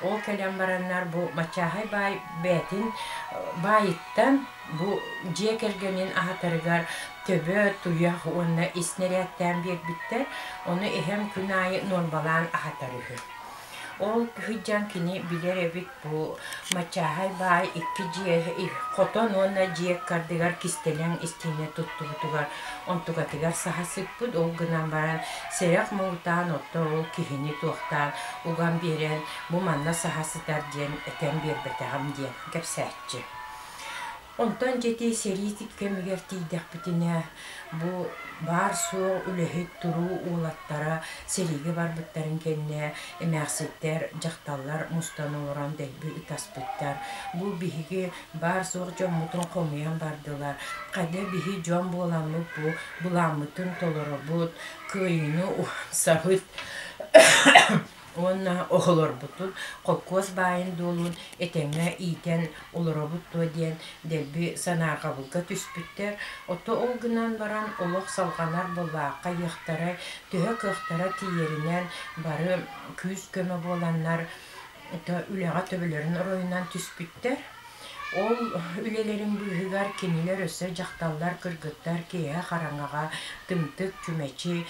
Ол кэлэн бараннар бу Мачааһай баай бэйэтин баайыттан бу дьиэ кэргэнин аһатарыгар төбө, туйах уонна ис нэрээттээн биэрбиттэр. Ону эһэм күн аайы нуорбалаан аһатар үһү. Ол сылдьан кини билэр эбит бу Мачааһай баай икки дьиэ хотон уонна дьиэ ыккардыгар кистэлэҥ истиэнэ туттубутугар онтукатыгар саһа сыппыт. Ол гынан баран сэрэх муҥутаан отто ол киһини туохтаан уган биэрэн бу манна саһа сытар диэн этэн биэрбэтэҕим диэн кэпсээччи. Онтон дьэти сэрии кэмигэр тиийдэхпитинэ, бу баар-суох үлэһит туруу уолаттара сэриигэ барбыттарын кэннэ эмээхситтэр, дьахталлар мустан олорон дэлби ытаспыттар. Бу биһиги баар-суох дьоммутун хомуйан бардылар. Хайда биһи дьон буоламмыт бу былааммытын толоробут, кыайыыны уһансабыт Уонна оҕолорбутун холкуос баайын-дуолун этэҥҥэ иитэн олоробут дуо диэн дэлби санаарҕабылга түспүттэр. Ото ол гынан баран олох салҕанар буоллаахха ыйыахтара, төһө кыахтара тиийэринэн бары күүс-көмө буоланнар үлэҕэ төбөлөрүн оройунан түспүттэр. Ол үлэлэрин быыһыгар кинилэр өссө дьахталлар, кыргыттар киэһэ хараҥаҕа тымтык, чүмэчи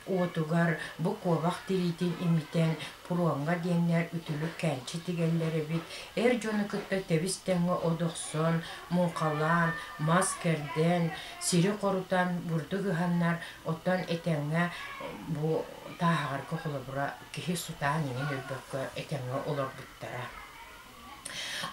уотугар бу куобах тириитин имитэн пуруоҥҥа диэннэр үтүлүк кээнчи тигэллэр эбит. Эр дьону кытта тэбис-тэҥҥэ от охсон, муҥхалаан, мас кэрдэн, сири хорутан, бурдук ыһаннар, оттон этэҥҥэ бу Тааһаҕарга холобура киһи сутаан иҥин өлбөккө этэҥҥэ олорбуттара.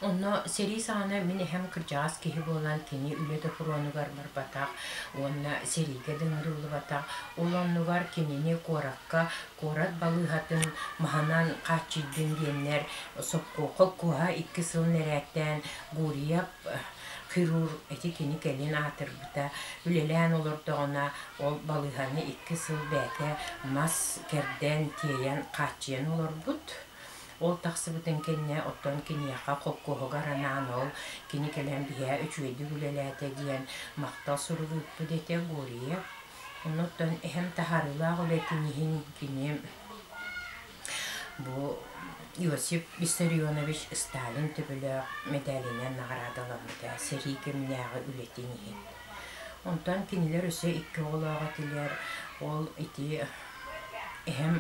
Онно сэрии саҕана мин эһэм кырдьаҕас киһи буолан кини үлэ да фронугар барбатах уонна сэриигэ да ыҥырыллыбатах. Ол оннугар кинини куоракка куорат балыыһатын маһынан хааччыйдын диэннэр холкуоһа икки сыл нэрээттээн Гурьев хирург ити кини кэлин аатырбыта үлэлээн олордоҕуна ол балыыһаны икки сыл бэйэтэ мас кэрдэн тиэйэн хааччыйан олорбут. Ол тахсыбытын кэннэ оттон киниэхэ холкуоһугар анаан ол кини кэлэн биһээ үчүгэйдик үлэлээтэ диэн махтал сурук ыыппыт этэ Гурьев. Оннуттан эһэм таһаарыылаах үлэтин иһин кини бу Иосиф Виссарионович Сталин төбөлөөх мэдээлинэн наҕараадаламмыта сэрии кэминээҕи үлэтин иһин. Онтон кинилэр өссө икки оҕолоох этилэр. Ол ити эһэм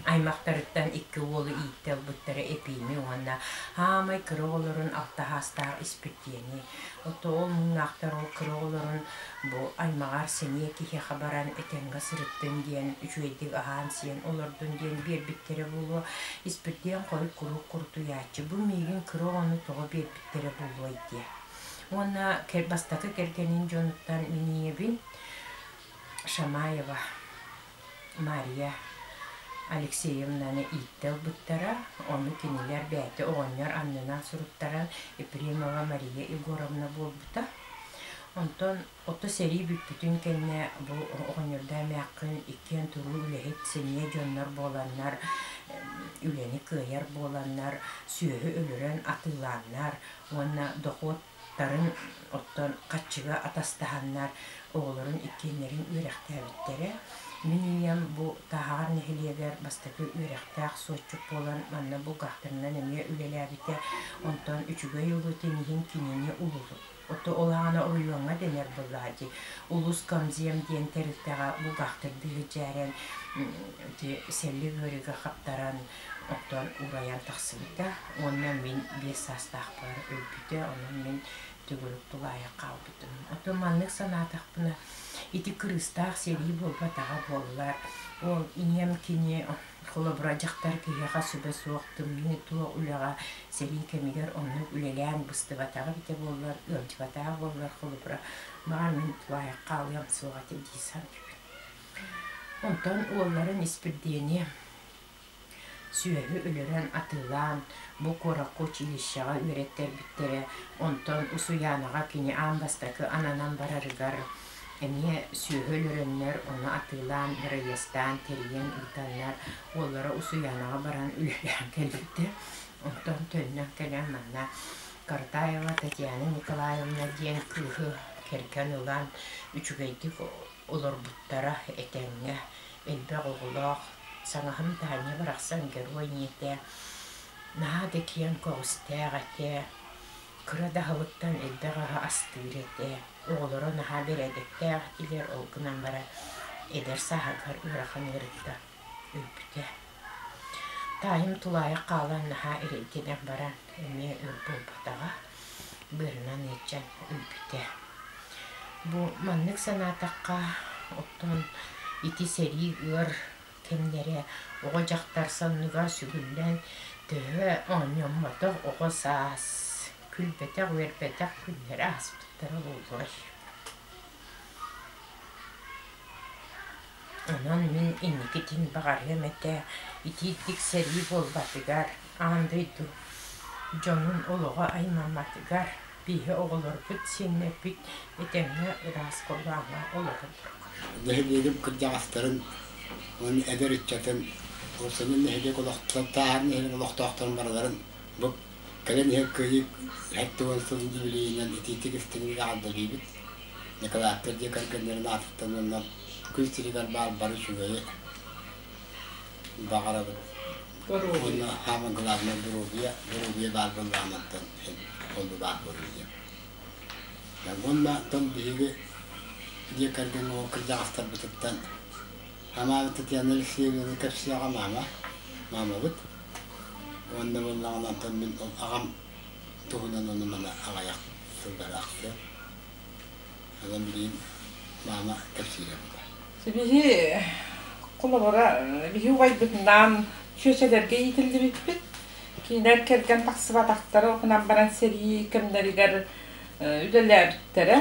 Аймахтарыттан икки уолу ииттэ ылбыттара Эпиими уонна хаамай кыра оҕолорун алта саастаах Испирдиэни. Ото ол муҥнаахтар ол кыра оҕолорун бу аймаҕар сэниэ киһиэхэ баран этэҥҥэ сырыттын диэн үчүгэйдик аһаан-сиэн олордун диэн биэрбиттэрэ буолуо. Испирдиэн хойут куруук курутуйааччы бу миигин кыра оҕону тоҕо биэрбиттэрэ буолуой диэ. Уонна бастакы кэргэнин дьонуттан мин ийэбин Шамаева Мария Алексеевнаны ииттэ ылбыттара, ону кинилэр бэйэтэ оҕонньор аннынан суруттаран Ефремова Мария Егоровна буолбута. Онтон ото сэрии бүппүтүн кэннэ бу оҕонньордоо эмээххин иккиэн туруу үлэһит сэниэ дьоннор буоланнар, үлэни кыайар буоланнар, сүөһү өлөрөн атыылааннар уонна дохуот Тарын оттон хаччыга атастаһаннар оҕолорун иккиэннэрин үөрэхтээбиттэрэ. Мин ийэм бу Тааһаҕар нэһилиэгэр бастакы үөрэхтээх суотчут буолан манна бухгалтерынан эмиэ үлэлээбитэ. Онтон үчүгэй улуутун иһин кинини улуу Ото ол аҕана оройуоҥҥа дэнэр буоллаҕа дии. Улус комзем диэн тэрилтэҕэ бухгалтердыы сылдьааран ити сэллик ыарыыга хаптаран Оттон уурайан тахсыбыта уонна мин биэс саастаахпар өлбүтэ, онон мин төгүрүк тулаайах хаалбытым. Оттон маннык санаатахпына, ити кырыыстаах сэрии буолбатаҕа буоллар, ол ийэм кини холобура дьахтар киһиэхэ сүбэ суох тымныы туох үлэҕэ сэрии кэмигэр оннук үлэлээн быстыбатаҕа эбитэ буоллар, ыалдьыбатаҕа буоллар холобура, баҕар мин тулаайах хаалыам суох этэ дии саныыбын. Онтон уолларын Испирдиэни Сүөһү өлөрөн атыылаан, бу куоракка училищеҕа үөрэттэрбиттэрэ, онтон Усуйаанаҕа кини аан бастакы ананан барарыгар эмиэ сүөһү өлөрөннөр, ону атыылаан, бырайыастаан, тэрийэн ыытаннар, уоллара Усуйаанаҕа баран үлэлээн кэлбитэ. Онтон төннөн кэлэн манна Картаева Татьяна Николаевна диэн кыыһы кэргэн ылан үчүгэйдик олорбуттара этэҥҥэ, элбэх оҕолоох. Саҥаһым Таня барахсан герой ийэтэ наһаа да киэҥ көҕүстээх этэ, кыра да аһылыктан элбэх аһы астыыр этэ, оҕолоро наһаа бэрээдэктээх этилэр, ол гынан баран эдэр сааһыгар ыарахан ыарыыта өлбүтэ. Таайым тулаайах хаалан наһаа эрэйдэнэн баран эмиэ өр буолбатаҕа, быарынан ыалдьан өлбүтэ. Бу маннык санаатахха, оттон ити сэрии ыар кэмнэрэ оҕо-дьахтар санныгар сүгүллэн төһө оонньоммотох оҕо саас күлбэтэх-үөрбэтэх күннэрэ ааспыттара буолуой. Онон мин инникитин баҕарыам этэ итиитик сэрии буолбатыгар, аан дойду дьонун олоҕо аймамматыгар, биһи оҕолорбут, сиэннэрбит этэҥҥэ ыраас халлааҥҥа олороллоругар. Нэһилиэгим кырдьаҕастарын уонна эдэр ыччатын, уопсайынан нэһилиэк олохтоох нэһилиэк олохтоохторун барыларын бу кэлэн иһэр Кыайыы 70 сылын юбилейынан итиитик истиҥник эҕэрдэлиибит. Николаевтар дьиэ кэргэннэрин аатыттан уонна күн сиригэр баар бары үчүгэйи баҕарабыт. Уонна саамай главное доруобуйа, доруобуйа баар буоллаҕына ол баар буолуо диэн. Уонна оттон биһиги дьиэ кэргэн оҕо кырдьаҕастарбытыттан Хамаҕа Татьяна Алексеевнаны кэпсиэҕэ маама, маамабыт. Уонна буоллаҕына онтон мин ол аҕам туһунан ону маны аҕыйах сыллары ахтыам. Онон билигин маама кэпсиирэ буолар. Биһи холобура биһи убайбытынаан чүөчэлэргэ иитиллибиппит. Кинилэр кэргэн тахсыбатахтара, ол гынан баран сэрии кэмнэригэр үлэлээбиттэрэ.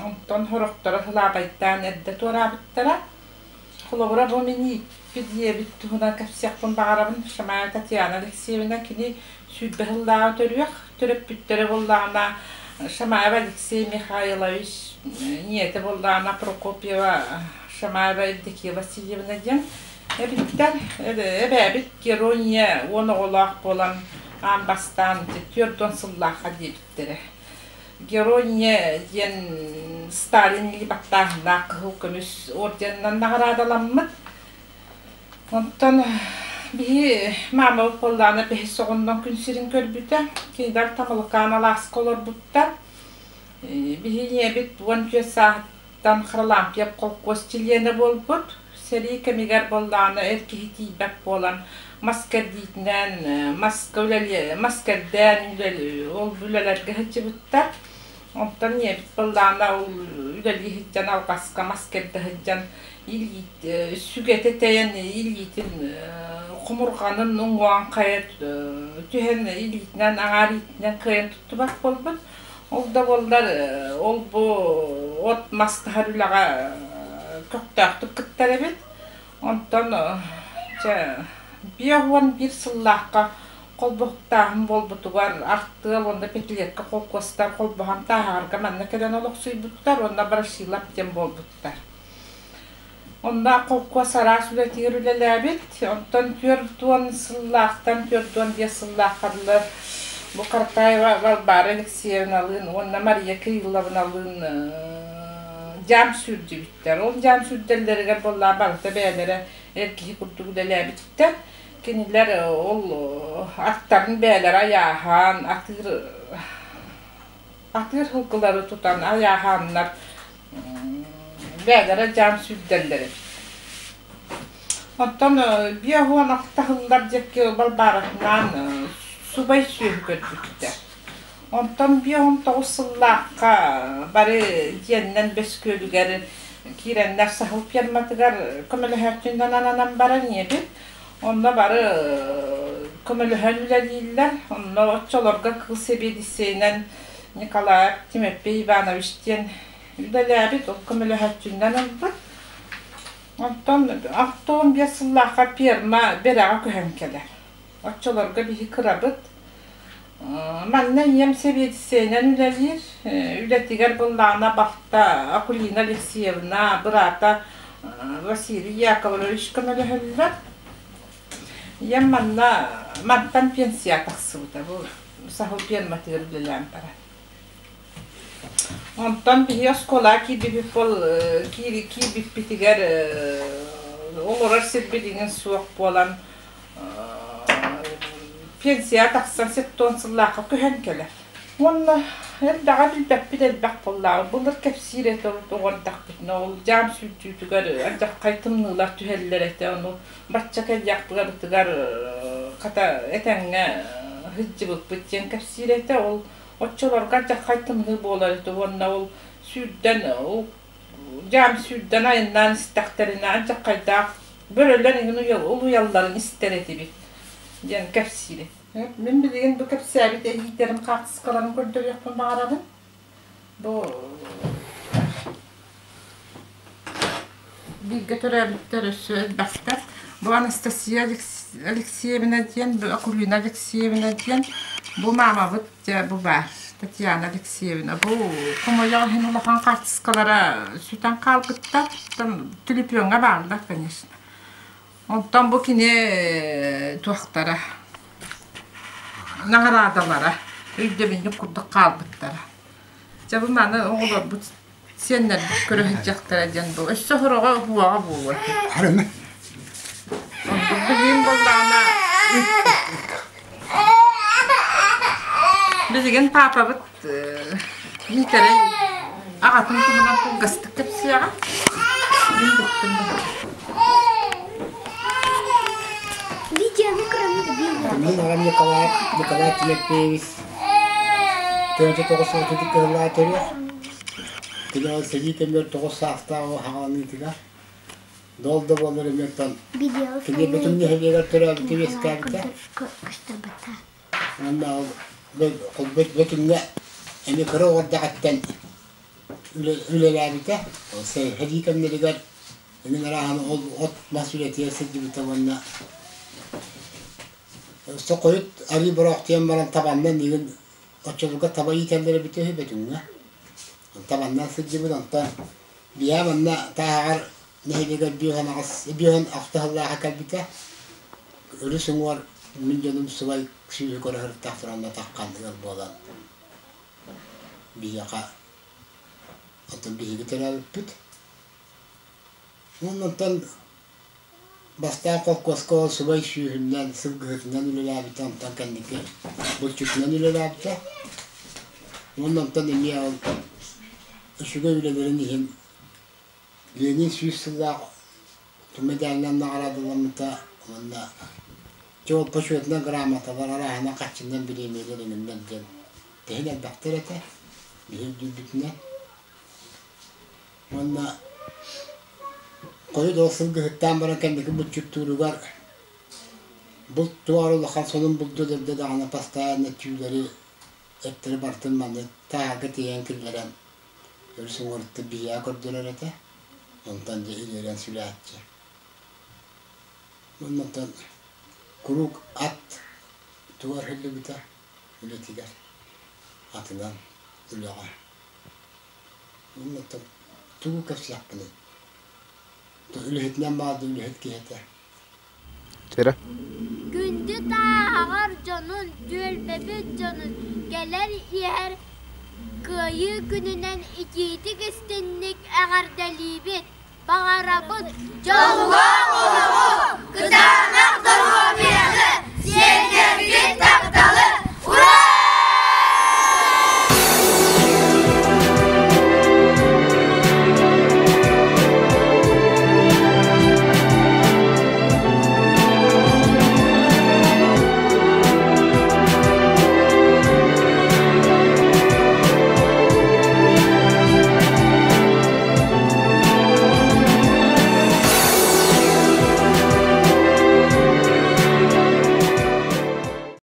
Онтон сорохторо сылаабайдаан эрдэ туораабыттара. Холобура, бу мин ииппит ийэбит туһунан кэпсиэхпин баҕарабын. Шамаева Татьяна Алексеевна кини 20 сыллааҕы төрүөх, төрөппүттэрэ буоллаҕына Шамаева Алексей Михайлович ийэтэ буоллаҕына Прокопьева Шамаева Евдокия Васильевна диэн эбиттэр. Эбээбит герой ийэ 10 оҕолоох буолан аан бастаан 40 сыллаахха диэбиттэрэ. Герой ийэ диэн Сталин илии баттааһыннаах кыһыл көмүс орденынан наҕараадаламмыт. Онтон биһи маамабыт буоллаҕына бэһис оҕоннон күн сирин көрбүтэ. Кинилэр Тамалыкаан алааска олорбуттар. Биһи ийэбит 14 сааһыттан Харлампьев холкуос чилиэнэ буолбут. Сэрии кэмигэр буоллаҕына эр киһи тиийбэт буолан мас кэрдиитинэн маска үлэлиэ мас кэрдээн ол үлэлэргэ сылдьыбыттар. Онтон ийэбит буоллаҕына ол үлэлии сылдьан алҕаска мас кэрдэ сылдьан сүгэтэ тэйэн илиитин хомурҕанын уҥуоҕун хайа түһэн илиитинэн аҥаар илиитинэн кыайан туттубат буолбут. Ол да буоллар ол бу от мас таһар үлэҕэ көхтөөхтүк кыттар эбит. Онтон чэ 51 сыллаахха холбоһуктааһын буолбутугар артыал уонна пятилетка холкуостар холбоһон Тааһаҕарга манна кэлэн олохсуйбуттар уонна Ворошилов диэн буолбуттар. Онно холкуос араас үлэтигэр үлэлээбит. Онтон 40 сыллаахтан 45 сыллаахха дылы бу Картаева Варвара Алексеевналыын уонна Мария Кирилловналыын дьаам сүүрдүбүттэр. Ол дьаам сүүрдэллэригэр буоллаҕа барыта бэйэлэрэ эр киһи курдук үлэлээбиттэр. Кинилэр ол аттарын бэйэлэрэ айааһаан, атыыр атыыр сылгылары тутан айааһааннар бэйэлэрэ дьаам сүүрдэллэр эбит. Оттон 56 сыллар диэки Балбааратынаан субай сүөһү көрбүттэр. Онтон 59 сыллаахха бары дьиэннэн Бэс Күөлүгэр киирэннэр саһыл ферматыгар көмөлөһөөччүнэн ананан баран ийэбит. Онно бары көмөлөһөн үлэлииллэр. Онно оччолорго кыл сэбиэдиссэйинэн Николаев Тимофей Иванович диэн үлэлээбит, ол көмөлөһөөччүнэн ылбыт. Онтон 65 сыллаахха ферма Бэрэҕэ көһөн кэлэр. Оччолорго биһи кырабыт. Манна ийэм сэбиэдиссэйинэн үлэлиир. Үлэтигэр быллаана балта Акулина Алексеевна, быраата Василий Яковлевич көмөлөһөллөр. Ийэм манна мантан пенсия тахсыбыта. Бу саһыл ферматыгар үлэлээн баран. Онтон биһи оскуолаҕа киирбиппит киирбиппитигэр Олорор сирбит иҥин суох буолан пенсия тахсан сеттон сыллаахха көһөн кэлэр. Уонна элбэҕи билбэппит элбэх буоллаҕа. Былыр кэпсиир этэ оҕордахпытына ол дьаам сүүрдүүтүгэр алдьархай тымныылар түһэллэр этэ. Ону бачча кэллэхпитигэр хата этэҥҥэ сылдьыбыппыт диэн кэпсиир этэ. Ол оччолорго алдьархай тымныы буолар этэ уонна ол сүүрдэн ол дьаам сүүрдэн айаннаан истэхтэринэ алдьархайдаах бөрөлөр иҥин улуйалларын истэр этибит диэн кэпсиир. Мин билигин бу кэпсээбит эһиитэрим хаартыскаларын көрдөрүөхпүн баҕарабын. Бу бииргэ төрөөбүттэр өссө элбэхтэр. Бу Анастасия Алексеевна диэн, бу Акулина Алексеевна диэн, бу маамабыт дьэ бу баар Татьяна Алексеевна. Бу хомойуох иһин улахан хаартыскалара сүтэн хаалбыттар. Түлүпүөҥҥэ бааллар, конечно. Онтон бу кини туохтара наҕараадалара өйдөбүнньүк курдук хаалбыттара. Дьэ бу маны оҕолорбут сиэннэрбит көрө сылдьыахтара диэн бу өссө сороҕо уһуоҕа буолуо. Онтон билигин буоллаҕына билигин паапабыт Миитэрэй аҕатын туһунан кылгастык кэпсиэҕэ. Мин бүттүм. Мин аҕам Николай, Николай Тимофеевич тыһыынча тоҕус отут кыһыллаах төрүөх. Кини ол сэрии кэмигэр тоҕус саастаах хаҕаланыытыгар дол да буоллар эмиэттэн кини бүтүн нэһилиэгэр төрөөбүтэ үөскээбитэ. Уонна ол бөтүҥҥэ эмиэ кыра оҕо эрдэҕиттэн үлэлээбитэ. Ол сэрии кэмнэригэр Мин арааһын ол от-мас үлэтигэр сылдьыбыта уонна өссө хойут арыы бороохтуйан баран табаннан миигин оччолорго таба иитэллэр эбитэ үһү Бөтүҥҥэ. Табаннан сылдьыбыт, онтон биһиэхэ манна Тааһаҕар нэһилиэгэр бүөһэн аҕыс бүөһэн алта сыллааҕа кэлбитэ. Өрүс уҥуор мин дьонум субай сүүһү көрө сырыттахтара онно таххан ыал буолан биһиэхэ оттон биһиги төрөөбүппүт. Онтон бастаан холкуоска ол субай сүүһүнэн, сылгыһытынан үлэлээбитэ, онтон кэнники булчутунан үлэлээбитэ. Уонна онтон эмиэ ол үчүгэй үлэлэрин иһин Ленин сүүс сыллаах мэдээлинэн наҕараадаламмыта уонна дьэ ол почетнай грамоталар арааһынан харчынан бириэмийэлэр иҥиннэр диэн тэһин элбэхтэр этэ биһи үрдүүрбүтүнэн. Уонна хойут ол сылгыһыттаан баран кэнники булчуттууругар булт туох улахан сонун булду өлөрдө даҕаны постоянно түүлэри эттэри барытын манна тааһарга тиэйэн киллэрэн өрүс уҥуоруттан биһиэхэ көрдөрөр этэ. Онтон дьэ ириэрэн сүлээччи. Уонна онтон куруук ат тугар иһиллибитэ үлэтигэр атынан үлэҕэ. Уонна тугу кэпсиэхпиний? Үлэһитинэн баалда үлэһит киһи этэ. Чэрэ. Күндү тааһаҕар дьонун, түөлбэбит дьонун кэлэр иһэр Кыайыы күнүнэн итиитик-истинник эҕэрдэлиибит! Баҕарабыт дьоллоох олоҕу!